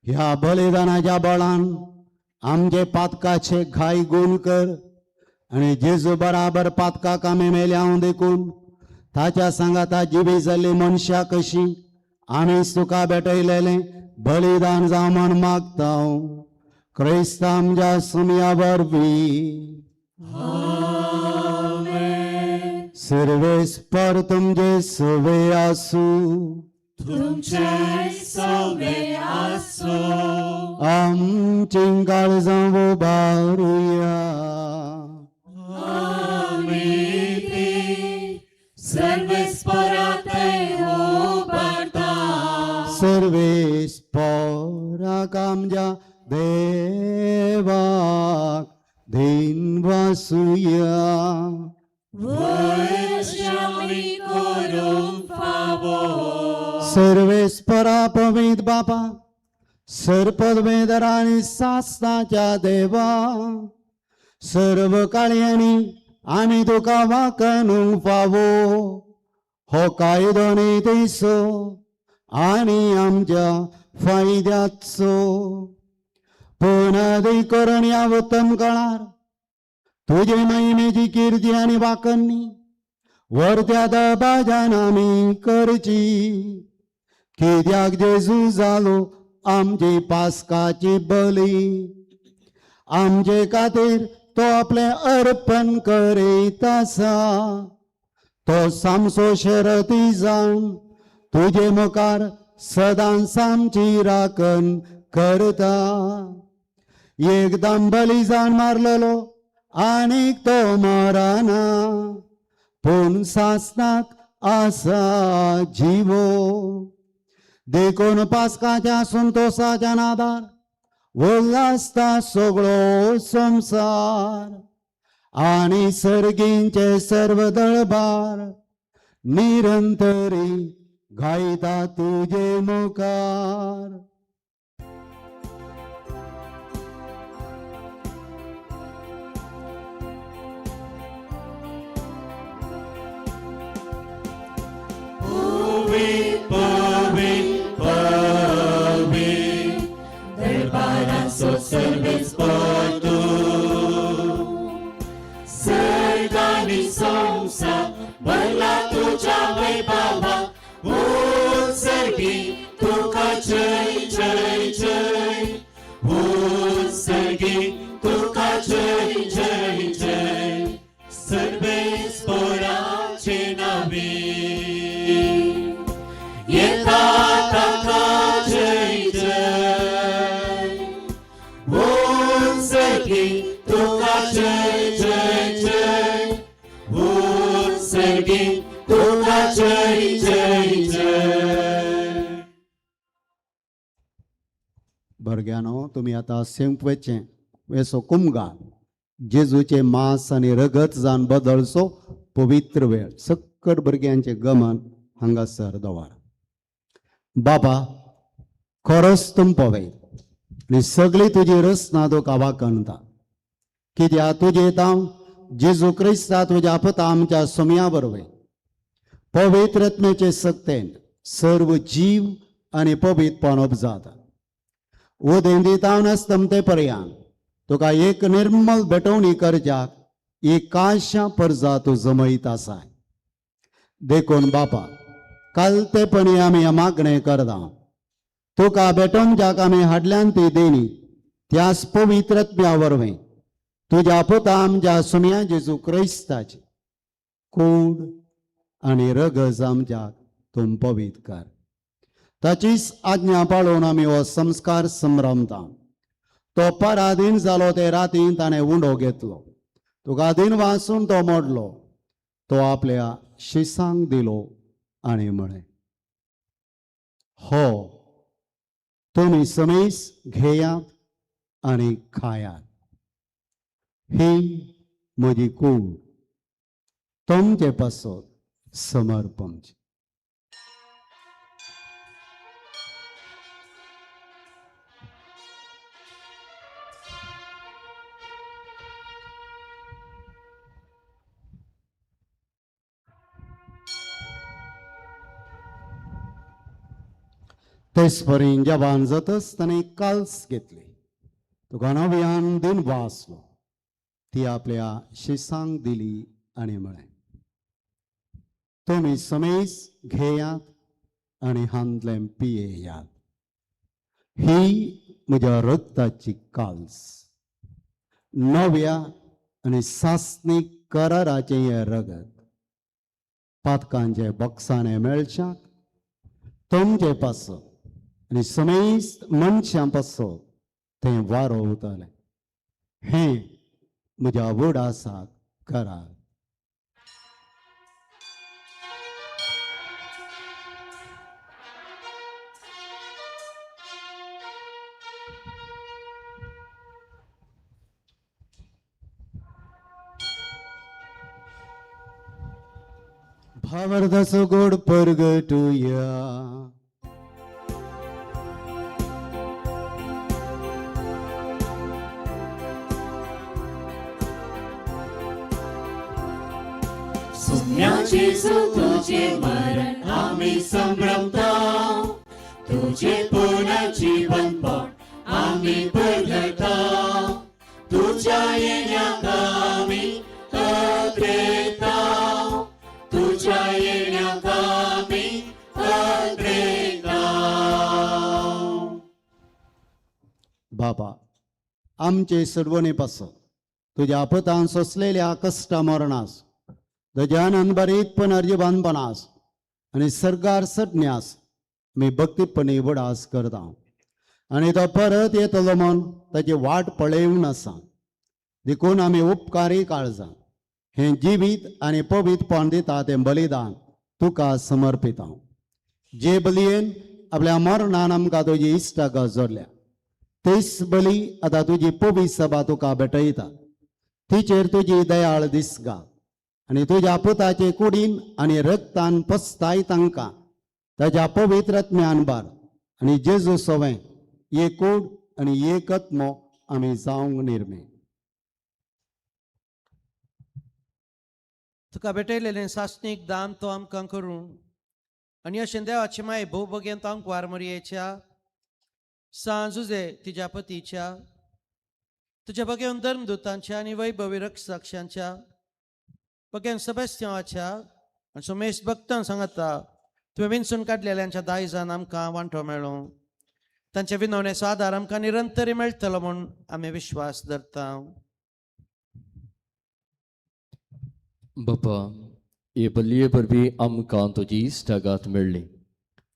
Speaker 5: ह्या बलिदानाच्या बळान आमचे पातकाचे घाय गुण कर आनी जेजू बराबर पातकाक आमी मेल्याव देखून ताच्या सांगाता जिवी जाल्ली मनशां कशी आमी तुका भेटयलेलें बलिदान जावं म्हण मागताव, क्रिस्त आमच्या सुमया वरवीं. सर्वेस्पर तुमचे सवे आसूं.
Speaker 1: तुमचे सवे आसूं.
Speaker 5: आमची काळजां उबारुया.
Speaker 1: आमी ती सर्वेस्पराते उबारता.
Speaker 5: सर्वेस्पराक आमच्या देवाक धीन वासुया.
Speaker 1: वैश्यामी करूंक फावो.
Speaker 5: सर्वेस्परा पवीत बापा, सर्पदवेदर आनी सासनाच्या देवा, सर्व काळयांनी आमी तुका वाकणूंक फावो हो कायदो न्ही आनी आमच्या फायद्याचो. पुनदी करून ह्या उत्तम काळार तुजे महिमेची किर्ती आनी वाकन्नी वरत्या दबाजान आमी करची, कित्याक जेजू जालो आमची पास्काची बली. आमचे खातीर तो आपलें अर्पण करीत आसा. तो सामसो शरती जावन तुजे मुखार सदांच आमची राखण करता. एकदम बली जावन मारलेलो आनीक तो मरना, पूण सासनाक आसा जिवो. देखून पास्काच्या संतोसाच्या नादार उल्हासता सगळो संवसार आनी सर्गींचे सर्व दळबार निरंतरी गायता तुजे मुखार.
Speaker 1: पवी पवी पवी दरबाराचो सर्वेस्पर तूं, सर्ग आनी संवसार भरला तुज्या वैभवा. उत्सर्गी तुका जय जय जय, उत्सर्गी तुका जय जय जय, सर्वेस्पराचे नावे येता ताका जय जय. उत्सर्गी तुका जय जय जय, उत्सर्गी तुका जय जय जय.
Speaker 5: भुरग्यांनो, तुमी आतां सेंपवेचें वेसो कुमगार जेजूचें मांस आनी रगत जावन बदलचो पवित्र वेळ. सक्कड भुरग्यांचें गमन हांगासर दवर. बाबा, खरोच तुम पळय आनी सगळी तुजी रचना तुका वाकणता, कित्याक तुजे तांव जेजू क्रिस्ता तुज्या पुता आमच्या सोमया बरोबर पवित्र आत्म्याचे सक्तेन सर्व जीव आनी पवित्रपण उपजाता. उदेंती तावन अस्तमते पर्यान तुका एक निर्मल भेटवणी करच्याक एक काशा परजा तूं जमयत आसाय. देखून बापा, कालतेपणी आमी मागणें करता, तुका भेटोवच्याक आमी हाडल्यान ती देणी त्याच पवित्र आत्म्या वरवीं तुज्या पुता आमच्या सुमया जेजू क्रिस्ताची कूड आनी रगज आमच्याक तूं पवित्र कर. ताचीच आज्ञा पाळून आमी हो संस्कार संभ्रमता. तो पराधीन जालो ते रातीन ताणें उंडो घेतलो. तुका दिन वासून तो मोडलो, तो आपल्या शिसांक दिलो आनी म्हळें, हो तुमी समेस घेयात आनी खायात, ही म्हजी कूड तुमचे पासत समर्पणची. तेच परी जेवण जातच ताणें काल्स घेतली, तुका नव्यान दिन वाचलो, ती आपल्या शिसांक दिली आनी म्हळें, तुमी समेस घेयात आनी हांतलें पियेयात, ही म्हज्या रक्ताची काल्स, नव्या आनी सासणीक कराराचें हें रगत, पातकांचे बक्षाणे मेळच्याक तुमचे पासत आनी समेस्त मनशां पासत तें वारोवतलें. हें म्हज्या वडासाक करात. भावार्थाचो गोड परगटुया.
Speaker 1: सुम्या जेजू तुझे मरण आम्ही संभ्रमता, तुझे पुनर्जीवनपण आम्ही परगटा, तुझ्या येण्याक आम्ही अद्रेता, तुझ्या येण्याक आम्ही अद्रेता.
Speaker 5: बाबा आमचे सडवणे पासत तुज्या आपतान सोंसलेल्या कश्टा मरणास, तुज्या आनंद पुनर्जीवनपणास आनी सर्गार सडण्यास आमी भक्तीपणी वडास करता आनी तो परत येतलो म्हूण ताची वाट पळेवन आसा. देखून आमी उपकारी काळजां हें जिवीत आनी पवित्रपण दिता तें बलिदान तुका समर्पिता. जे बलयेन आपल्या मरणान आमकां तुजी इश्टागत जोडल्या, तेच बली आतां तुजी पवित्र सभा तुका भेटयता, तिचेर तुजी दयाळ दिसगा आनी तुज्या पुताचे कुडीन आनी रक्तान पस्ताय तांकां ताज्या पवित्र आत्म्यान बार आनी जेजू सवें एक कूड आनी एक आत्मो आमी जावंक निर्मे.
Speaker 10: तुका भेटयलेलें सासणीक दान तो आमकां करूं आनी अशें देवाची माय भोव बगेन आंकवार मरयेच्या सांज जुजे तिज्या पतीच्या तुज्या बगेन धर्मदूतांच्या आनी वैभवी रक्षाक्षांच्या बगेन सेबेस्त्यांवाच्या आनी सोमेश भक्तां सांगता तुवें विंचून काडलेल्यांच्या दायजान आमकां वांटो मेळूं, तांच्या विनवणेचो आदार आमकां निरंतरी मेळटलो म्हूण आमी विश्वास धरता.
Speaker 12: बापा, हे बलये वरवीं आमकां तुजी इश्टागात मेळ्ळी,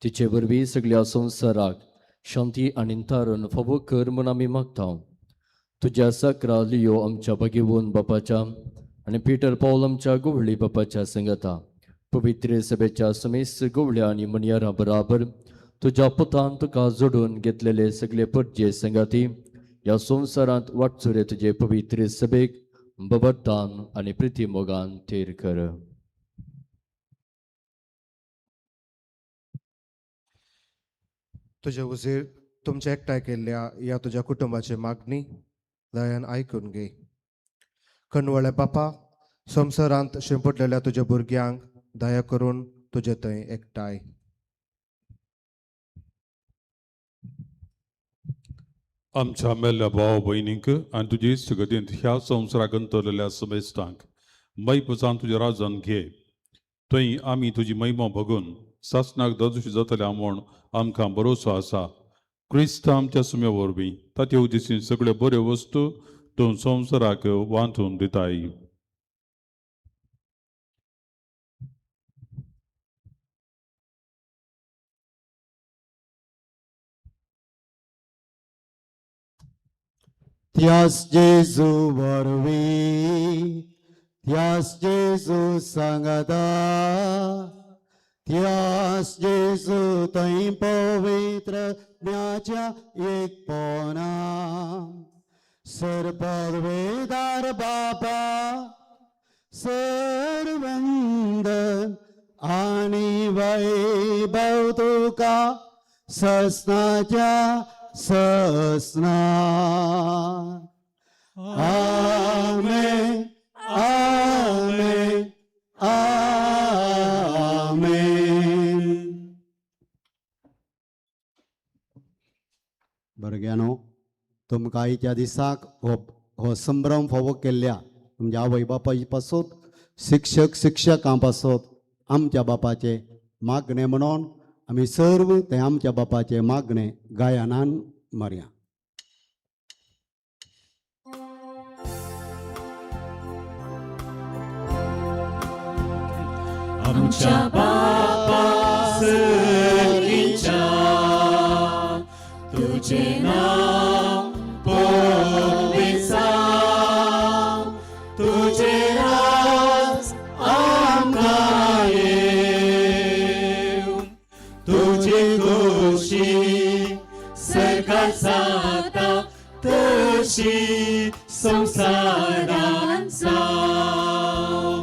Speaker 12: तिचे वरवीं सगळ्या संवसाराक शांती आनी तारण फावो कर म्हूण आमी मागता. तुज्या साकरा लियो आमच्या भगेवन बापाच्या आनी पिटर पावल आमच्या गोवळी बापाच्या संगता पवित्र सभेच्या समेस्त गोवळ्या आनी मनयारा बराबर तुज्या पुतान तुका जोडून घेतलेले सगळे परजे संगाती ह्या संवसारांत वाटसुरे तुजे पवित्र सभेक बबरतान आनी प्रिती मोगान थेर कर.
Speaker 13: तुजे उजीर तुमचे एकठांय केल्ल्या ह्या तुज्या कुटुंबाची मागणी दयान आयकून घे. कणवळे बापा, संवसारांत शिंपडलेल्या तुज्या भुरग्यांक दया करून तुजे थंय एकठांय.
Speaker 14: आमच्या मेल्ल्या भाव भयणींक आनी तुजी इश्टगतींत ह्या संवसाराक अंतरलेल्या समेस्तांक मैपसान तुज्या राजान घे, थंय आमी तुजी महिमा भोगून सासणाक ददुशी जातल्या म्हूण आमकां भरोसो आसा. क्रिस्त आमच्या सुम्या वरवीं ताचे उद्देशीन सगळ्यो बऱ्यो वस्तू तूं संवसाराक वांटून दिताय.
Speaker 5: त्यास जेजू वरवीं, त्यास जेजू सांगता, त्यास जेजू थंय पवित्र ज्ञाच्या एकपणा, सर्पवेदार बापा सर्वंदन आनी वैभव तुका ससनाच्या ससना. आमेन आमेन आमेन. भुरग्यांनो, तुमकां आयच्या दिसाक हो संभ्रम फावो केल्ल्या तुमच्या आवय बापाय पासत, शिक्षक शिक्षकां पासत आमच्या बापाचे मागणें म्हणून आमी सर्व ते आमच्या बापाचे मागणें गायनान मारया.
Speaker 1: आमच्या बापा सर्गीच्या, तुझे नाव पवित्र जावं, तुझे राज आमकां येवं, तुजी खोशी सर्गात जाता तशी संवसारांत जावं.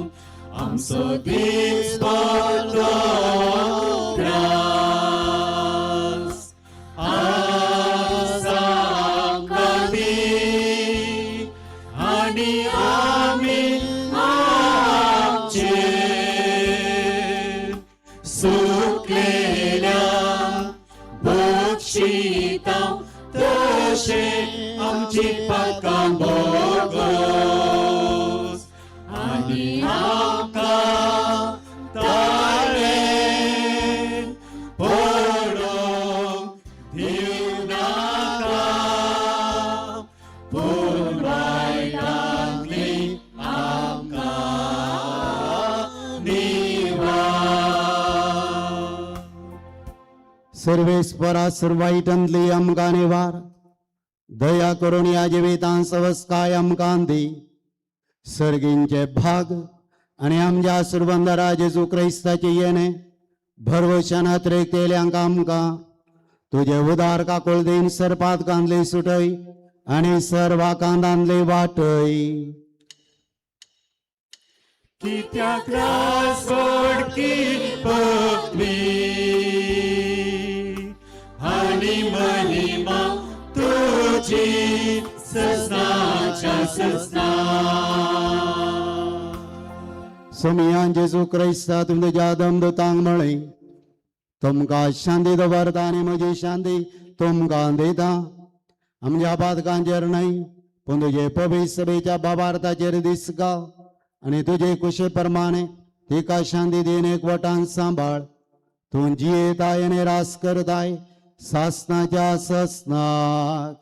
Speaker 1: आमचो दीस पडलो ग्रास आज आमकां दी, आनी आमी आमचे सुकलेल्या बक्षिता तशें आमची पातकां बोगस, आनी आमकां ताळें पडोवंक दिवं नाका, पूण वायटांतली आमकां निवार.
Speaker 5: सर्वेस्परा सर्वायटांतली आमकां निवार, दया करून ह्या जिवितांत सवस्काय आमकां दी. सर्गींचे भाग आनी आमच्या सुरबंदरा जेजू क्रायस्ताचे येणे भरवशान अत्रेकतेल्यांक आमकां तुजे उदार काकुळ दीन सरपात कांदले सुटय आनी सर्वा कांदांतले वाटय.
Speaker 1: कित्याक रास की पदवी आनी महिमा तुजी ससनाच्या ससना.
Speaker 5: सोमियान जेजू क्रायस्ता तुमच्या दमदूतांक म्हळें, तुमकां शांती दवरता आनी म्हजी शांती तुमकां दिता. आमच्या पातकांचेर न्हय पूण तुजे पवित्र सभेच्या बाबार्थाचेर दीस घाल आनी तुजे कुशे प्रमाणे तिका शांती दीन एकवटान सांबाळ. तूं जियेताय आनी रास करताय सासनाच्या ससनाक.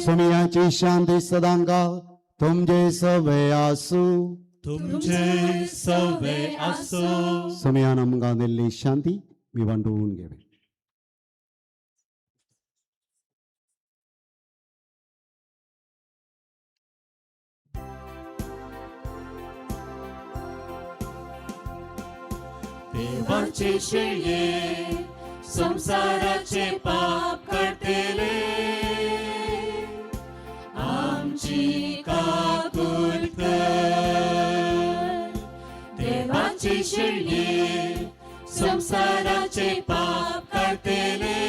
Speaker 5: सोमियाची शांती सदांकाळ तुमचे सवे आसूं.
Speaker 1: तुमचे सवे आसूं.
Speaker 5: सोमियान आमकां दिल्ली शांती मी वांटून घेवे.
Speaker 1: देवाचे शेळये संवसाराचे पाप काडटले, आमची काकूट कर. देवाचे शेळये संवसाराचे पाप काडटले,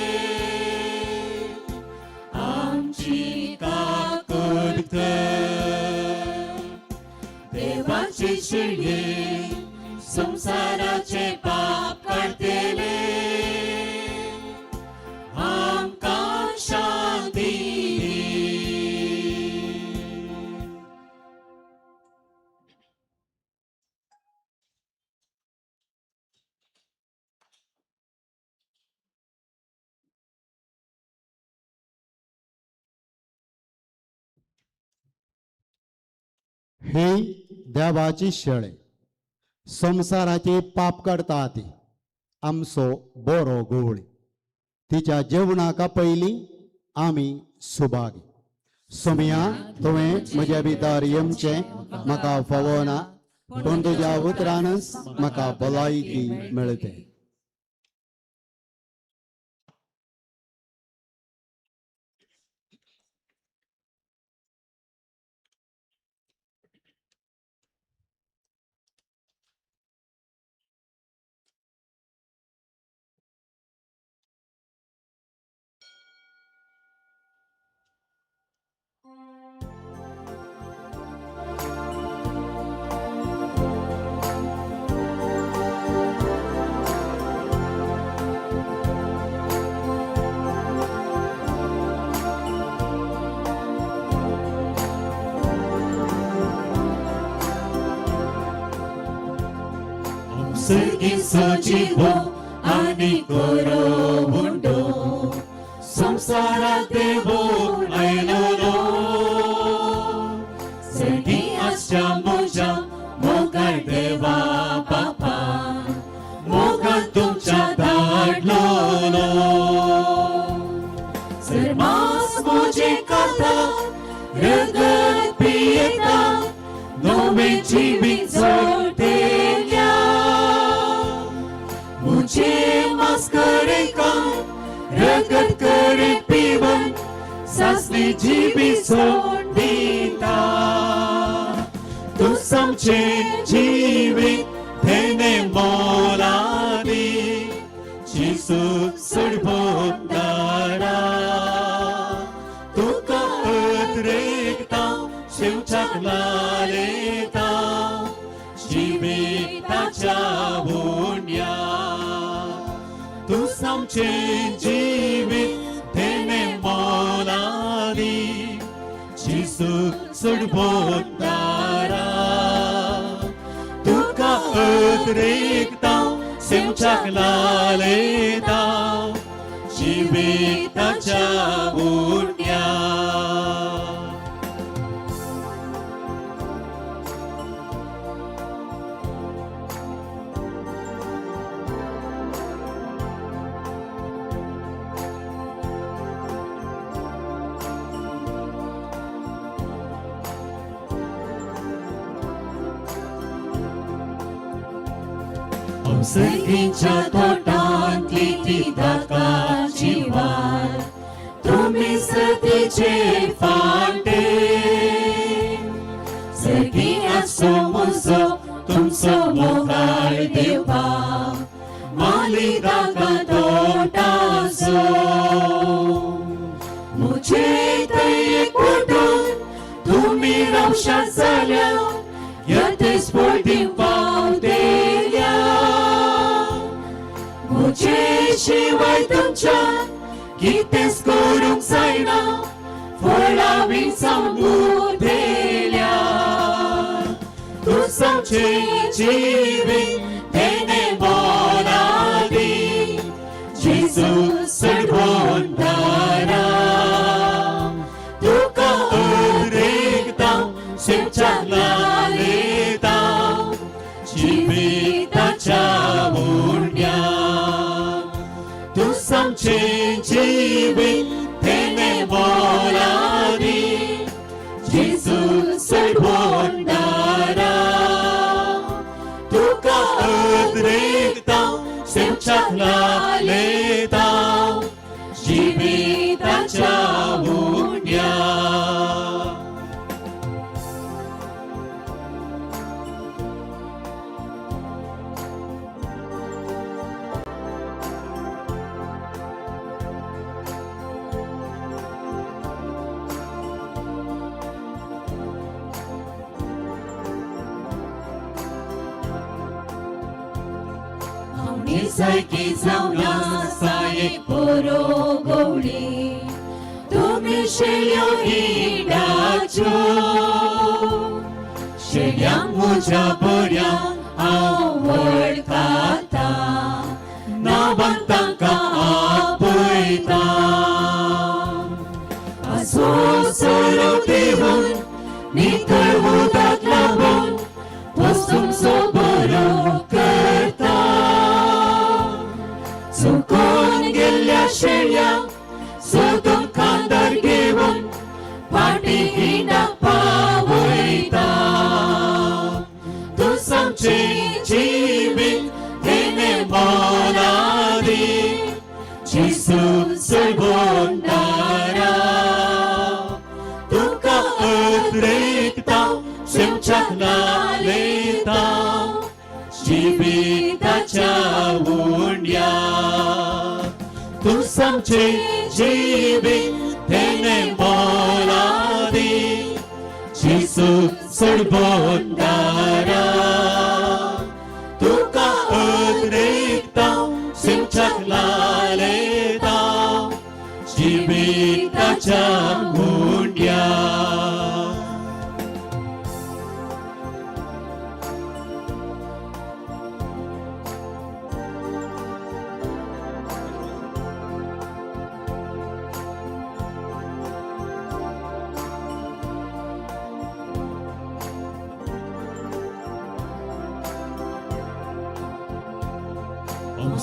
Speaker 1: आमची काकूट कर. देवाचे शेळये संवसाराचे पाप काडटले, आमकां शांती दी.
Speaker 5: ही देवाची शेळे संवसाराचे पाप काडटा ती आमचो बरो गवळी. तिच्या जेवणाका पयलीं आमी सुभागी. सोमया, तुवें म्हज्या भितर येवचें म्हाका फावना, पूण तुज्या उतरानच म्हाका भलायकी मेळटे.
Speaker 1: सजीवो आनी कोरो उंडो संसारा देवो आयलोलो सगी आसच्या म्हज्या मोगाळ देवा बापा मोगान तुमच्या धाडलोलो सरमास म्हजें खाता रगत पियेता नवें जिवीत जोडटेल्या मुझे मास्करे का रगत करे पीवन सासली जीवी सोडीता तू समचे जीवित धेने मोलादी जिसू सुडभोंदारा तुका अद्रेकता शिवचाक लालेता जिविताच्या उण्या तू समचे जीवित धेने मोलादी जिसू सुडभोंदारा तुका अद्रेकता शिवचाक लालेता जिविताच्या उण्या. सगळींच्या तोटांतली ती दाकाची वाट तुमी सतीचे फाटे सगळी आसो म्हजो तुमचो मोगाळ देवा माली दाका तोटाचो मुझे थंय कुटून तुमी रावशात जाल्या यतेच पडीं पावतेल्या मुझे शिवाय तुमच्या कितेंच करूंक जायना फळावी सांगू दिल्या तूं आमचें जिवीत तेणे मोलादी जेजू सडभोंदारा तुका उरेकता शिवच्या लालेता जिविताच्या उण्या तूं आमचें जिवीत तेणे मोलादी जेजू सडभोंदारा तुका उरेकता शिवच्या लालेता जिविताच्या उण्या. सारकी जावन आसा एक बरो गवळी तुमी शेळ्यो हिंडाच्यो शेळ्यांक म्हज्या बऱ्या हांव वळखता नांवान तांकां आपयता आसो सोरो दिवन नितळ उदक लावन पोस तुमचो बरो करता चुकून गेल्ल्या शेळ्यांक सोदून खांदार सोडबोंडारा तुका अद्रेकता शिमच्याक लायता जिविताच्या उंड्या तूं आमचे जिवीत तेणे मोलादी जेसू सोडबोंडारा तुका अद्रेकता शिमच्याक लायता जिविताच्या उंड्या.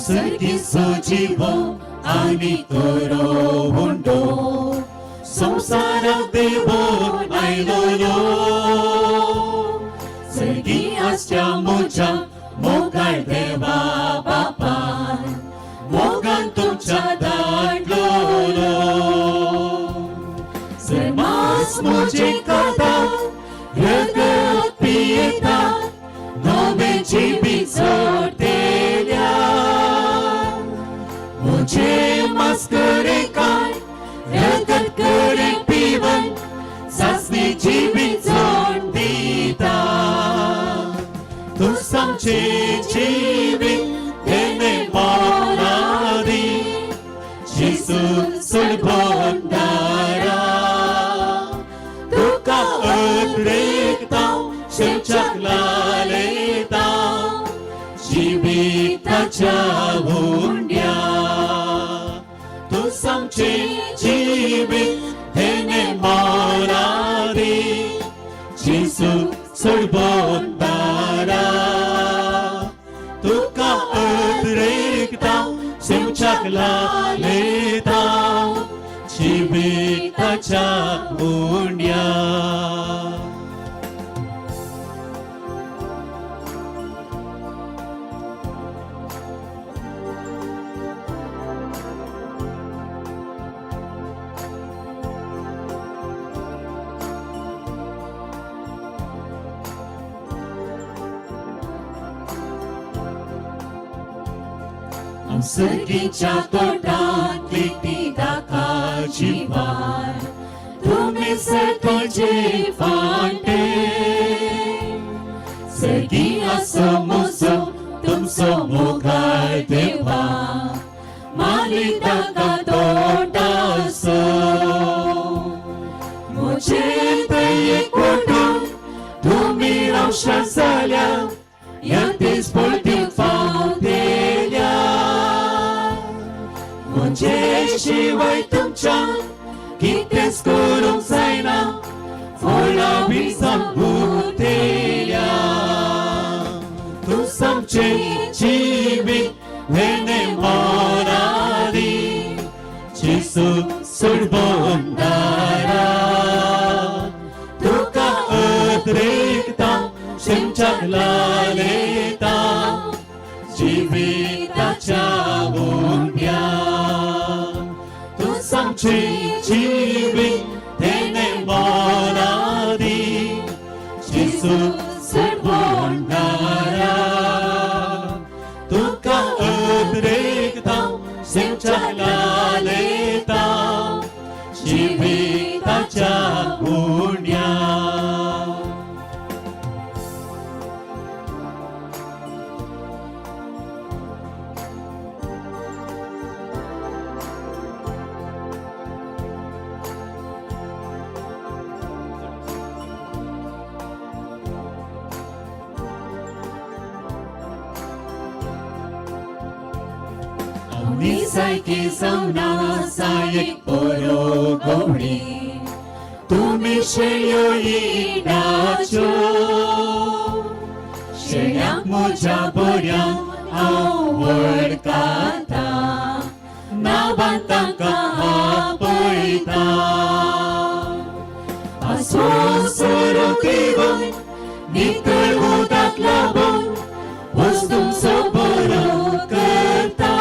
Speaker 1: सर्गीचो जीवो आनी करो उंडो संवसाराक देवो आयलोलो सर्गी आसच्या म्हज्या मोगाळ देवा बापान मोगान तुमच्या धाडलोलो सर्मास म्हजे खाता रगत पियेता नवें जिवीत जोडटेल्या मुझे मास्करे काय रगत करे पिवन सासणी जिवीत जोड दिता तूं आमचे जिवीत तेणे मोलादी जेसू सोडबोंडारा तुका अद्रेकता शिवच्याक लायता जिविताच्या उंड्या तूं आमचे जिवीत तेणे मोलादी जेसू सोडबोंडारा तुका अद्रेकता शिवच्याक लायता जिविताच्या उंड्या. सर्गीच्या तोंडांतली ती दाकाची वार तुमी सर्गाचे फांटे सर्गी आसो म्हजो तुमचो मोगाळ देवा माली ताका तोंडासो म्हजे दयेक ओडून तुमी रावशा जाल्या ह्या दीस पळती फावतेल्या म्हजे शिवाय तुमच्या कितेंच करूंक जायना फळां बी संबुतेल्या तूं आमचें जिवीत वेणे मोलादी जेसू सोडबोंडारा तुका अद्रेकता शिमच्याक लायता जिविताच्या उंड्या तूं आमचें जिवीत तेणे मोलादी जेसू सोडबोंडारा तुका अद्रेकता शिमच्याक लायता जिविताच्या उंड्या. निसायकी जावना सायक बरो गवळी तुमी शेळयो इडाच्यो शेळ्यांक म्हज्या बऱ्यांक हांव वळखता नांवान तांकां आपयता आसो सोरो घेवन नितळ उदक लावन वस्तूंचो बरो करता.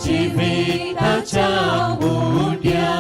Speaker 1: जिविताच्या उड्या.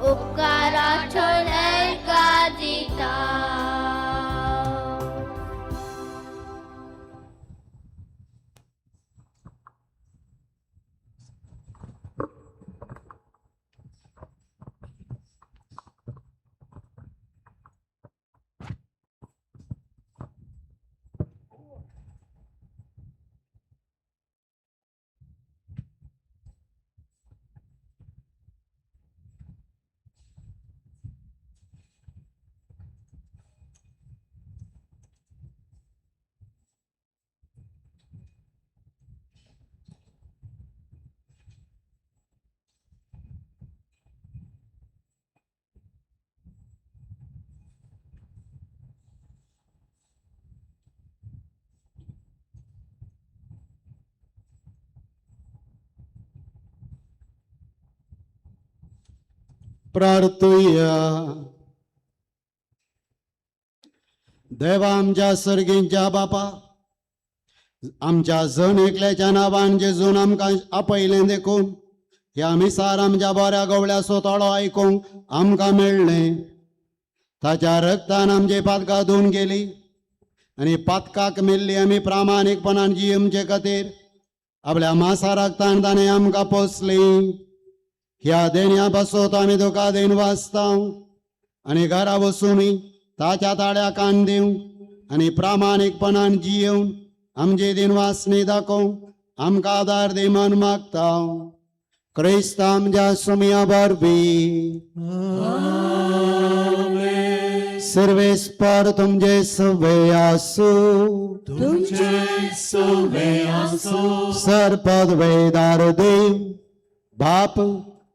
Speaker 3: उपकारा ठणका दिता.
Speaker 5: प्रार्थुया. देवा आमच्या सर्गींच्या बापा, आमच्या जण एकल्याच्या नांवान जेजून आमकां आपयलें देखून ह्या मिसार आमच्या बऱ्या गवळ्याचो तोडो आयकूंक आमकां मेळ्ळें. ताच्या रक्तान आमचे पातकां धुवन गेली आनी पातकाक मेल्ली आमी प्रामाणीकपणान जियेवचे खातीर आपल्या मासा रक्तान ताणें आमकां पोसली. ह्या देण्या पासत आमी तुका देण वाचता आनी घरा वचून ताच्या ताळ्या कान दिवंक आनी प्रामाणीकपणान जियेवन आमचे दिन वासनी दाखोवंक आमकां आदार दी म्हण मागता. क्रिस्त आमच्या सुमया वरवीं. सर्वेस्पर तुमचे सवे आसूं.
Speaker 1: तुमचे सवे आसूं.
Speaker 5: सरपदवेदार देव बाप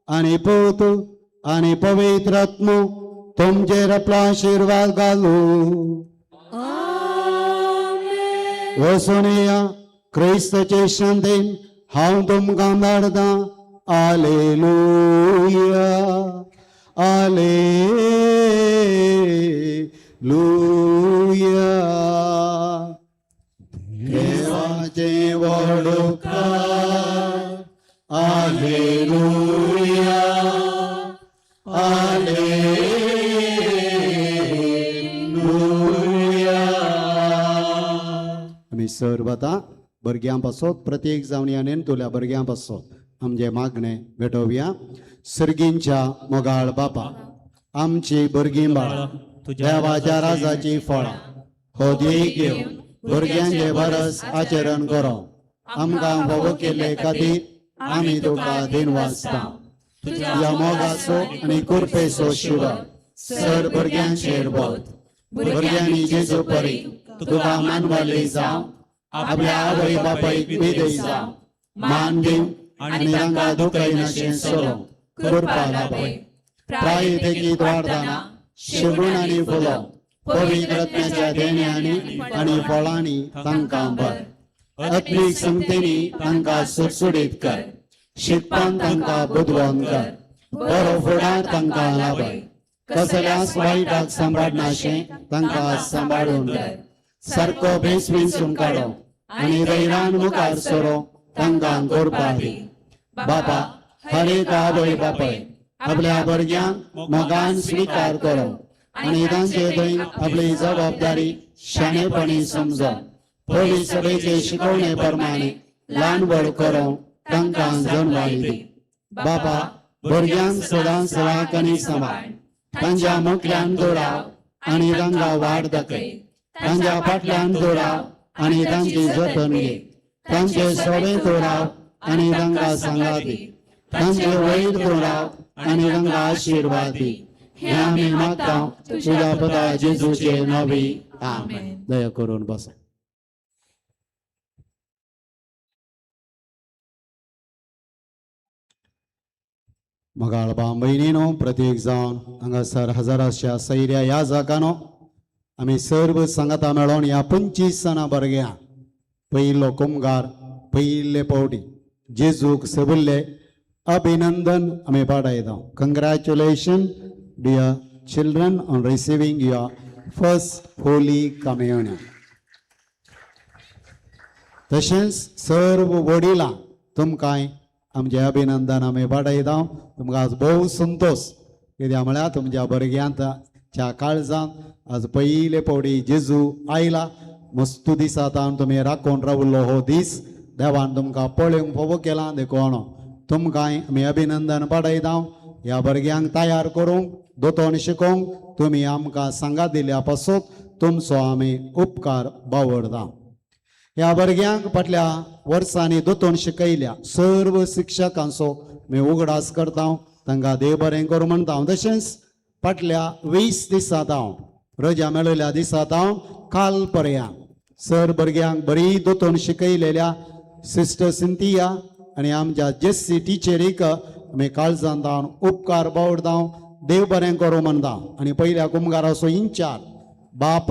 Speaker 5: आनी पूत आनी पवित्र आत्मो तुमचेर आपलो आशिर्वाद घालू. वचून या क्रिस्ताचे शांतीन हांव तुमकां धाडतां. आलेलुया, आलेलुया. देवाचे व्हड उपकार. आलेलुया, आलेलुया. आमी सर्व आतां भुरग्यां पासत प्रत्येक जावन ह्या नेणटुल्या भुरग्यां पासत आमचें मागणें भेटोवया. सर्गींच्या मोगाळ बापा, आमची भुरगीं बाळां देवाच्या राजाची फळां हो ध्येय घेवन भुरग्यांचे वरस आचरण करो आमकां फावो केल्ले खातीर आमी तुका दिनवासता. तुज्या मोगाचो आनी कृपेचो शिवा सर भुरग्यांचेर वत. भुरग्यांनी जेजू परी तुका मानवली जावं, आपल्या आवय बापायक विधेय जावं, मान दिवं आनी तांकां दुखयनाशें सोरोवंक कृपा लाभय. प्राय देखीत वाडतना शिवूण आनी फुलो पवित्र आत्म्याच्या देण्यांनी आनी फळांनी तांकां भर. आत्मीक संगतेनी तांकां सुडसुडीत कर, शिकपान तांकां बुदवंत कर, बरो फुडार तांकां लाभय. कसल्याच वायटाक सांबाळनाशें तांकां सांबाळून धर. सारको भेस विंचून काडो आनी धैर्यान मुखार सरो तांकां कृपा दी. बाबा, हर एक आवय बापाय आपल्या भुरग्यांक मोगान स्विकार करो आनी तांचे थंय आपली जबाबदारी शाणेपणी समजो पयली सभेचे शिकवणे प्रमाणे ल्हान व्हड करो तांकां जनवाय दी. बाबा, भुरग्यांक सदांच राख आनी सांबाळ, तांच्या मुखल्यान दोराव आनी तांकां वाट दाखय, तांच्या फाटल्यान दोराव आनी तांची जतन घे, तांचे सोबे दोराव आनी तांकां सांगात दी, तांचे वयर दोराव आनी तांकां आशिर्वाद दी. हें आमी मागता तुज्या पदा जेजूचे नांवी. आमेन. दया करून बसा. मगाळ भयणीनो, प्रत्येक जावन हांगासर हजाराच्या सैऱ्या ह्या जागानो आमी सर्व सांगाता मेळोन ह्या 25 जाणां भुरग्यां पयलो कुमगार पयले पावटी जेजूक सबुल्ले अभिनंदन आमी पाडयता. Congratulation dear children on receiving your first holy communion. तशेंच सर्व वडिलां तुमकांय आमचें अभिनंदन आमी पाडयता. तुमकां आज भोव संतोश कित्याक म्हळ्यार तुमच्या भुरग्यांच्या काळजांत आज पयले पावटी जेजू आयला. मस्तू दिसांत तुमी राखून रावल्लो हो दीस देवान तुमकां पळोवंक फावो केला देखून तुमकांय आमी अभिनंदन पाडयता. ह्या भुरग्यांक तयार करूंक दोतोन शिकोवंक तुमी आमकां सांगात दिल्या पासत तुमचो आमी उपकार बावडता. ह्या भुरग्यांक फाटल्या वर्सांनी दोतोन शिकयल्या सर्व शिक्षकांचो मी उगडास करता, तांकां देव बरें करूं म्हणटा. तशेंच फाटल्या 20 दिसांत हांव रजा मेळिल्ल्या दिसांत हांव काल पर्यंत सर भुरग्यांक बरी दोतोन शिकयलेल्या सिस्टर सिंतिया आनी आमच्या जेस्सी टिचरीक आमी काळजांत हांव उपकार बावडता, देव बरें करूं म्हणटा. आनी पयल्या कुमगाराचो इन्चार्ज बाप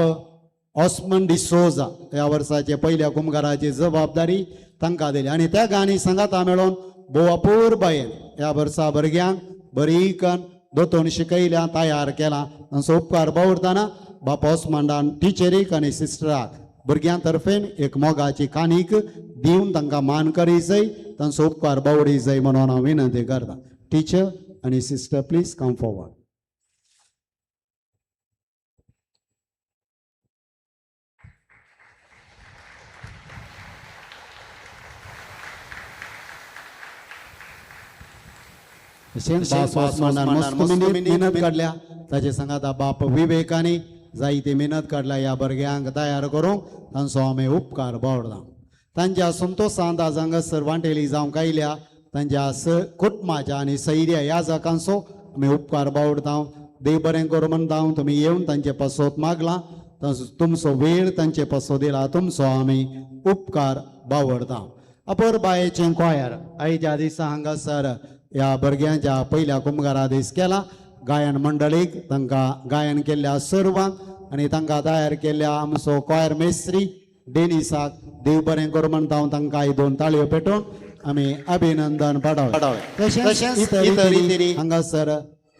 Speaker 5: ऑस्मन डिसोजा ह्या वर्साचे पयल्या कुमगाराची जबाबदारी तांकां दिली आनी त्या गाणी सांगाता मेळोन भोव अपूर्बायेन ह्या वर्सा भुरग्यांक बरी कन दोतोन शिकयल्या तयार केला. तांचो उपकार बावडताना बाप ओसमंडान टिचरीक आनी सिस्टराक भुरग्यां तर्फेन एक मोगाची काणीक दिवन तांकां मान करी जाय, तांचो उपकार बावडी जाय म्हणून हांव विनंती करता. टिचर आनी सिस्टर प्लीज कम फॉरवर्ड. मेहनत काडल्या ताचे सांगाता बाप विवेकानी जायती मेहनत काडल्या ह्या भुरग्यांक तयार करूंक तांचो आमी उपकार बावडता. तांच्या संतोशांत आज हांगासर वांटेली जावंक आयल्या तांच्या स कुटुंबाच्या आनी सैर्या याजकांचो आमी उपकार बावडता. देव बरें करूं म्हणटा तुमी येवन तांचे पासत मागला, तुमचो वेळ तांचे पासत दिला, तुमचो आमी उपकार बावडता. अपोरबायेचें क्वायर आयच्या दिसा हांगासर ह्या भुरग्यांच्या पयल्या कुमगारा दीस केला. गायन मंडळीक तांकां गायन केल्ल्या सर्वांक आनी तांकां तयार केल्ल्या आमचो क्वायर मेस्त्री डेनिसाक देव बरें करूं म्हणटा हांव तांकां दोन ताळयो पेटोवन आमी अभिनंदन पाडवलें. तशेंच इतर हांगासर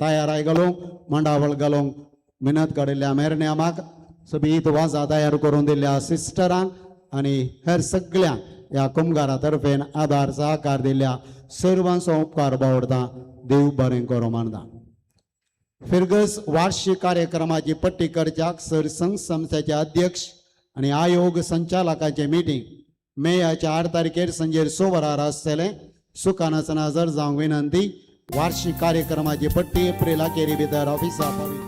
Speaker 5: तयाराय घालूंक मंडावळ घालूंक मेहनत काडिल्ल्या मेरण्यामाक सोबीत वाजा तयार करून दिल्ल्या सिस्टरांक आनी हेर सगळ्यांक ह्या कुमगारा तर्फेन आदार सहकार दिल्ल्या सर्वांचो उपकार बावडता. देव बरें करूं मानता. फिरगस वार्षिक कार्यक्रमाची पट्टी करच्याक सर संघ संस्थेचे अध्यक्ष आनी आयोग संचालकाचे मिटींग मेयाच्या 8 तारखेर संजेर 6 वरार आसतलें. सुखानासना हजर जावंक विनंती. वार्षिक कार्यक्रमाची पट्टी एप्रिल अखेरी भितर ऑफिसा पावी.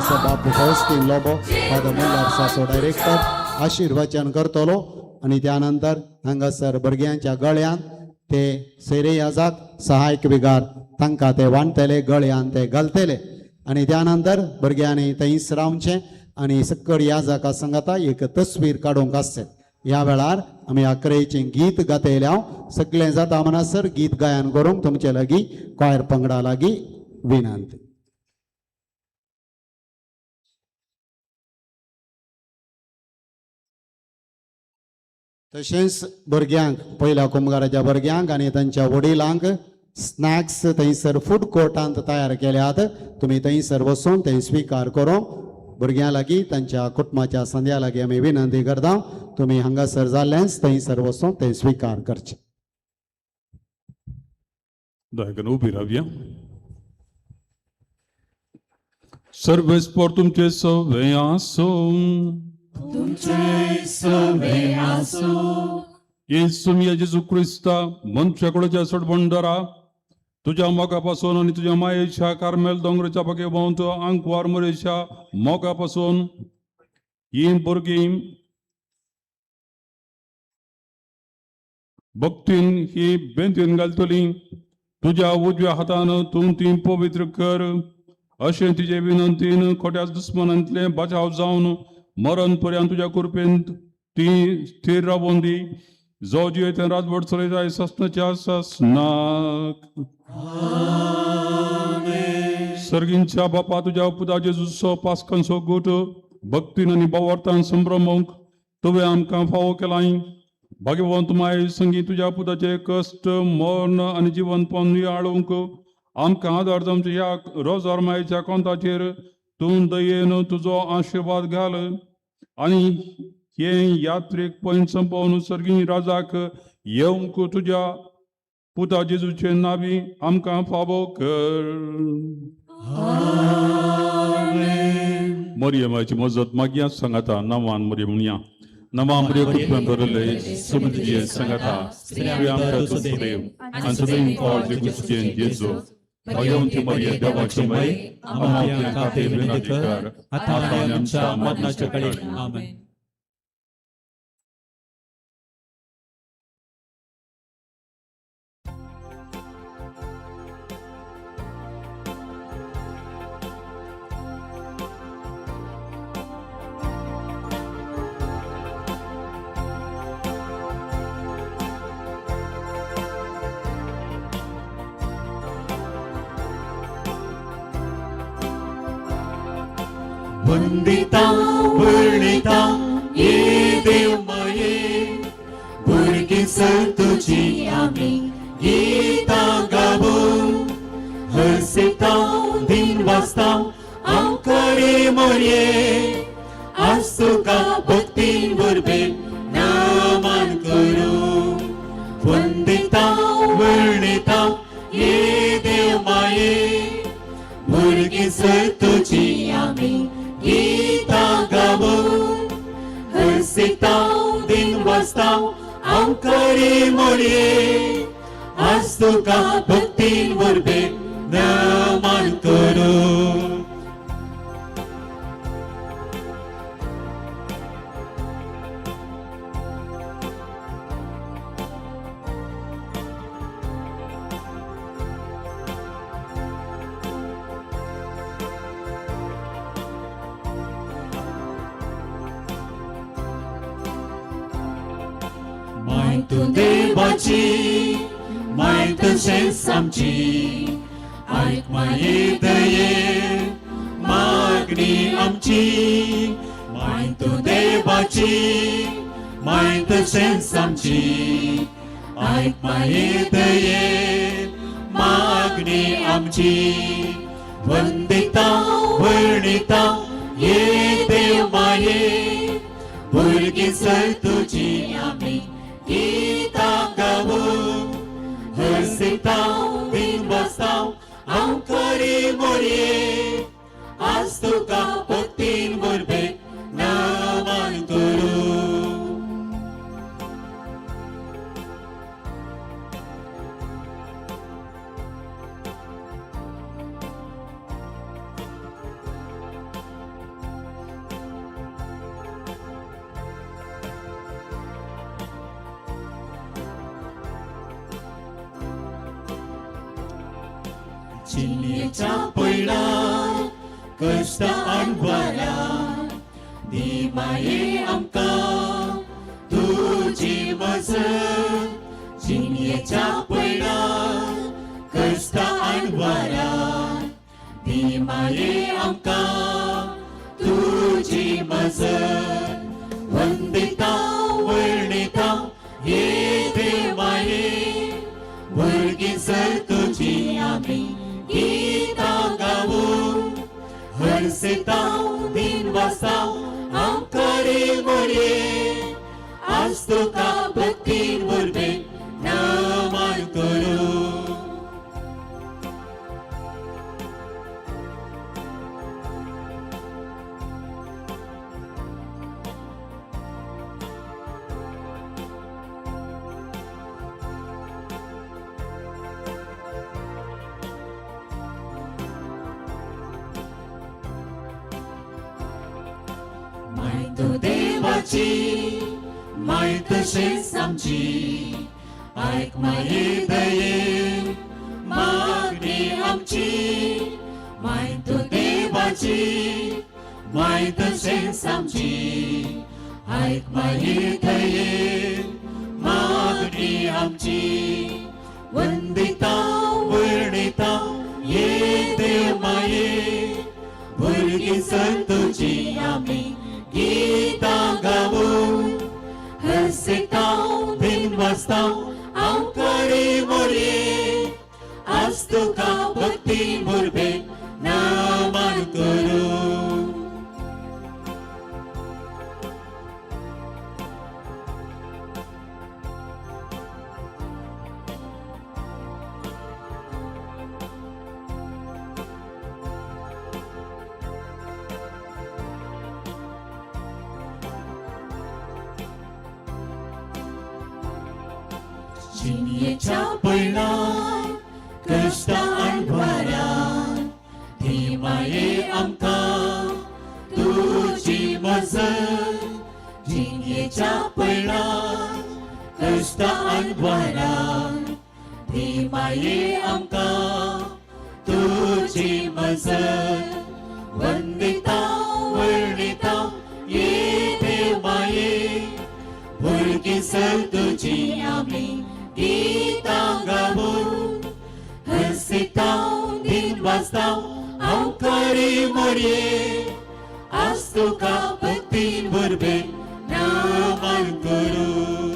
Speaker 5: सांगात आसा बापू फौस्तीन लोबो, फादर मुल्लार सासो डायरेक्टर आशिर्वचन करतलो आनी त्या नंतर हांगासर भुरग्यांच्या गळ्यांत ते सेरे याजाक सहायक विगार तांकां ते वांटतले, गळ्यान ते घालतले आनी त्या नंतर भुरग्यांनी थंयच रावचें आनी सक्कड याजाका सांगाता एक तस्वीर काडूंक आसचें. ह्या वेळार आमी आकरेचें गीत गातयले हांव सगळें जाता म्हणसर गीत गायन करूंक तुमचे लागीं कॉयर पंगडा लागीं विनंती. तशेंच भुरग्यांक पयल्या कुमगाराच्या भुरग्यांक आनी तांच्या वडिलांक स्नॅक्स थंयसर फूड कोर्टांत तयार केल्यात, तुमी थंयसर वचून थंय स्विकार करूंक भुरग्यां लागीं तांच्या कुटुंबाच्या संद्या लागीं आमी विनंती करता, तुमी हांगासर जाल्लेंच थंयसर वचून थंय स्विकार करचें.
Speaker 14: दया करून उबी रावया. सर्वेस्पर तुमचे सवे आसूं,
Speaker 1: तुमचे सवे आसूं.
Speaker 14: येसू मिया जेजू क्रिस्ता मनशाकुळाच्या सडबंडरा तुज्या मोगा पासून आनी तुज्या मायेच्या कार्मेल दोंगराच्या भाग्यवंत आंकवार मोरेच्या मोगा पासून हीं भुरगीं भक्तीन ही बेंतीन घालतली. तुज्या उजव्या हातान तूं ती पवित्र कर अशें तिजे विनंतीन खोट्या दुस्मनांतले बचाव जावन मरण पर्यंत तुज्या कृपेन ती स्थीर रावोन दी. जो जियेत राजवट चलयता ससनाच्या ससनाक. सर्गींच्या बापा तुज्या पुता जेजूचो पास्कांचो गुट भक्तीन आनी भावार्थान संभ्रमूंक तुवें आमकां फावो केलाय. भाग्यवंत माय संगी तुज्या पुताचे कश्ट मर्ण आनी जिवनपण नियाळूंक आमकां आदार जावचे ह्या रोजार मायेच्या कोंताचेर तूं दयेन तुजो आशिर्वाद घाल आनी हे यात्रेक पयन संपोवन सर्गी राजाक येवंक तुज्या पुता जेजूचे नावी आमकां फावो कर. मरियमाची मजत मागया सांगाता नांवान मरियम म्हणया. नांवान मरियम कृपेन भरिल्ले समुद्रीय सांगाता स्त्रियां तुजो देव आनी सदैव फळ जेजूचें जेजू. भाग्यवंती मरिय देवाची माई आमच्या खातीर विनंती कर
Speaker 4: आतां आनी आमच्या मरणाच्या वेळी. आमेन.
Speaker 1: वंदिता वर्णिता ये देव माये भुरगीं सर तुजी आमी गीतां गावो हरसिता दिन वाजता आमकारे मोरये आज तुका भक्तीन वरबे नामान करूं. वंदिता वर्णिता ये देव माये भुरगीं सर तुजी आमी गीतां गावो हरसिता दिन वाजता आमकारे मोरये आज तुका भक्तीन वरबे नमन करूं. तूं देवाची माय तशेंच आमची आयक माये दये मागणी आमची. माय तूं देवाची माय तशेंच आमची आयक माये दये मागणी आमची. वंदिता वर्णिता ये देव माये भुरगीं सर तुजी आमी गीतां गावो हरसिता दिन वाजता आमकारे मोरये आज तुका भक्तीन वरबे नामान करूं. जिणेच्या पयणान कश्टा अणभवान दी माये आमकां तुजी मजत. जिणेच्या पयणान कश्टा अणभवान दी माये आमकां तुजी मजत. वंदिता वर्णिता ये देवाये, भुरगीं सर तुजी आमी गीतां गावून हरसेता दिन वासाव आमकां मोरये. आज तुका भक्तीन उर्बेन नमन करूं. देवाची माय तशेंच आमची, आयक माये दये मागणी आमची. माय तूं देवाची माय तशेंच आमची, आयक माये दये मागणी आमची. वंदिता वर्णिता ये देव माये, भुरगीं सर तुजी आमी गीतां गावून हरसेता दिन वाजता आमकां मोरये. आज तुका भक्ती मुरबे नमन करूं. जिणेच्या पयणान कश्टा अणभवान दी माये आमकां तुजी मजत. जिणेच्या पयणान कश्टा अणभवान दी माये आमकां तुजी मजत. वंदिता वर्णिता ये देव माये, भुरगीं सर तुजी आमी गीतां गावून हरसेता दिन वाजता आमकां मोरये. आज तुका भक्तीन उर्बेन नमन करूं.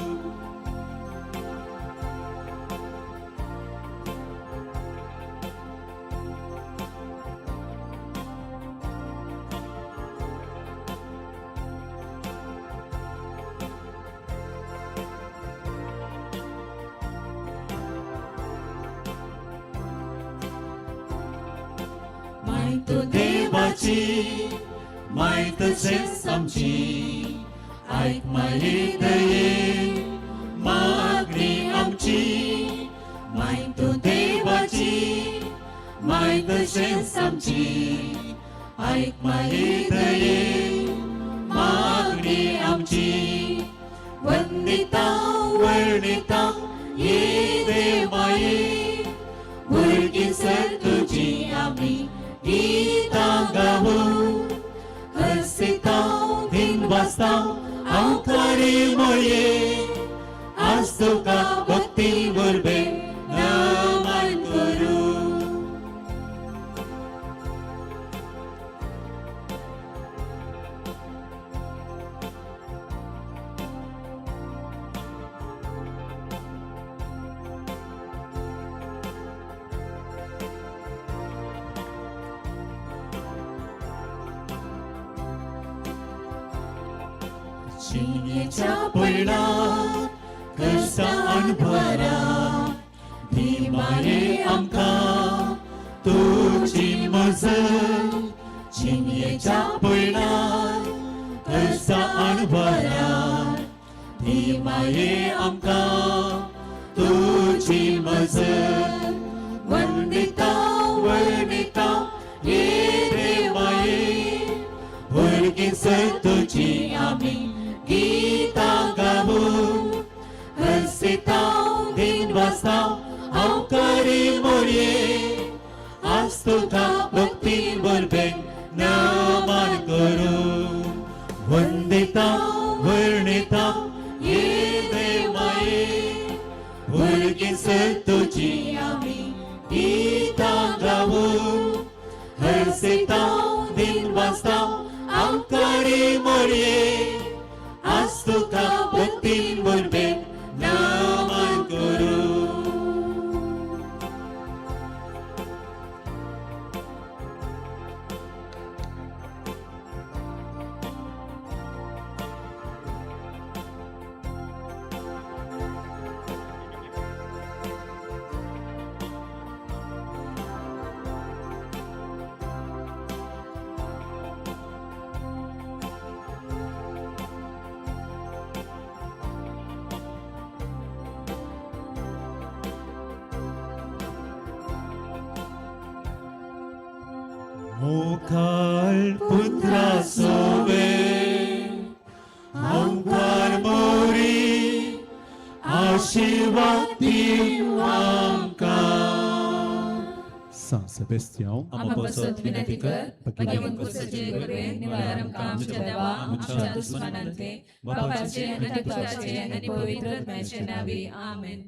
Speaker 1: देवाची माय तशेंच आमची, आयक माये दये मागणी आमची. माय तूं देवाची माय तशेंच आमची, आयक माये दये मागणी आमची. वंदिता वर्णिता ये देव माये, भुरगीं सर तुजी आमी गीतां गावून हरसेता दिन वाजता आमकां मोरये. आज तुका भक्ती उर्बेन नमन करूं. जिणेच्या पयणान कश्टा अणभवान दी माये आमकां तुजी मजत. जिणेच्या पयणान कश्टा अणभवान दी माये आमकां तुजी मजत. वंदिता वर्णिता ये देव माये, भुरगीं सर तुजी आमी गीतां गावून हरसेता दिन वाजता आमकां मोरये. आज तुका भक्तीन बरबेन नामान करूं वंदिता वर्णिता ये देवाये भुरगीं सर तुजी आमी गीतां गावूं हरसिता दिन वाजता आमकारी मरये आज तुका भक्तीन बरबेन नामान करूं. मुखार पुत्रा सोवे आमकार मोरी आशीर्वाद दिव आमकां.
Speaker 6: San Sebastian,
Speaker 8: आमकां पासत विनंती कर, भगवंत कुसाचे कृपेन निवार आमकां आमच्या देवा आमच्या दुस्मानांतले बापाचे आनी पुताचे आनी पवित्र आत्म्याचे नांवी आमेन.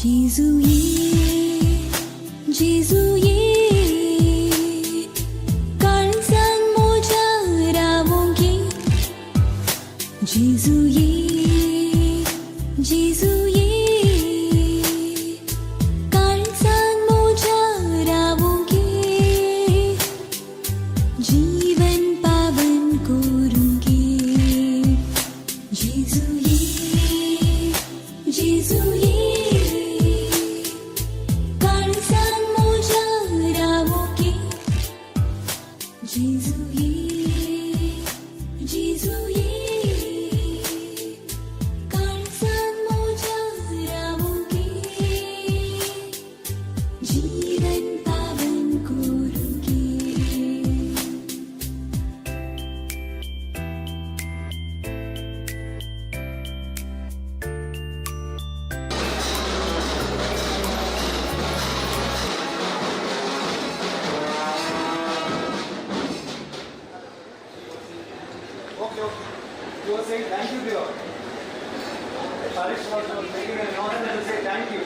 Speaker 15: Gesù Gesù काळजान म्हज्या रावोंक जेजू जेजू काळजान म्हज्या रावोंक जीवन पावन करूंक जेजू जेजू काळजान म्हज्या रावोंक जेजू जेजू काळजान म्हज्या रावोंक जीवन पावन करूंक.
Speaker 16: Okay. You were saying thank you to your. Harish was making an announcement to say thank you.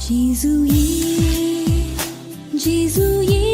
Speaker 15: Gesù, Gesù.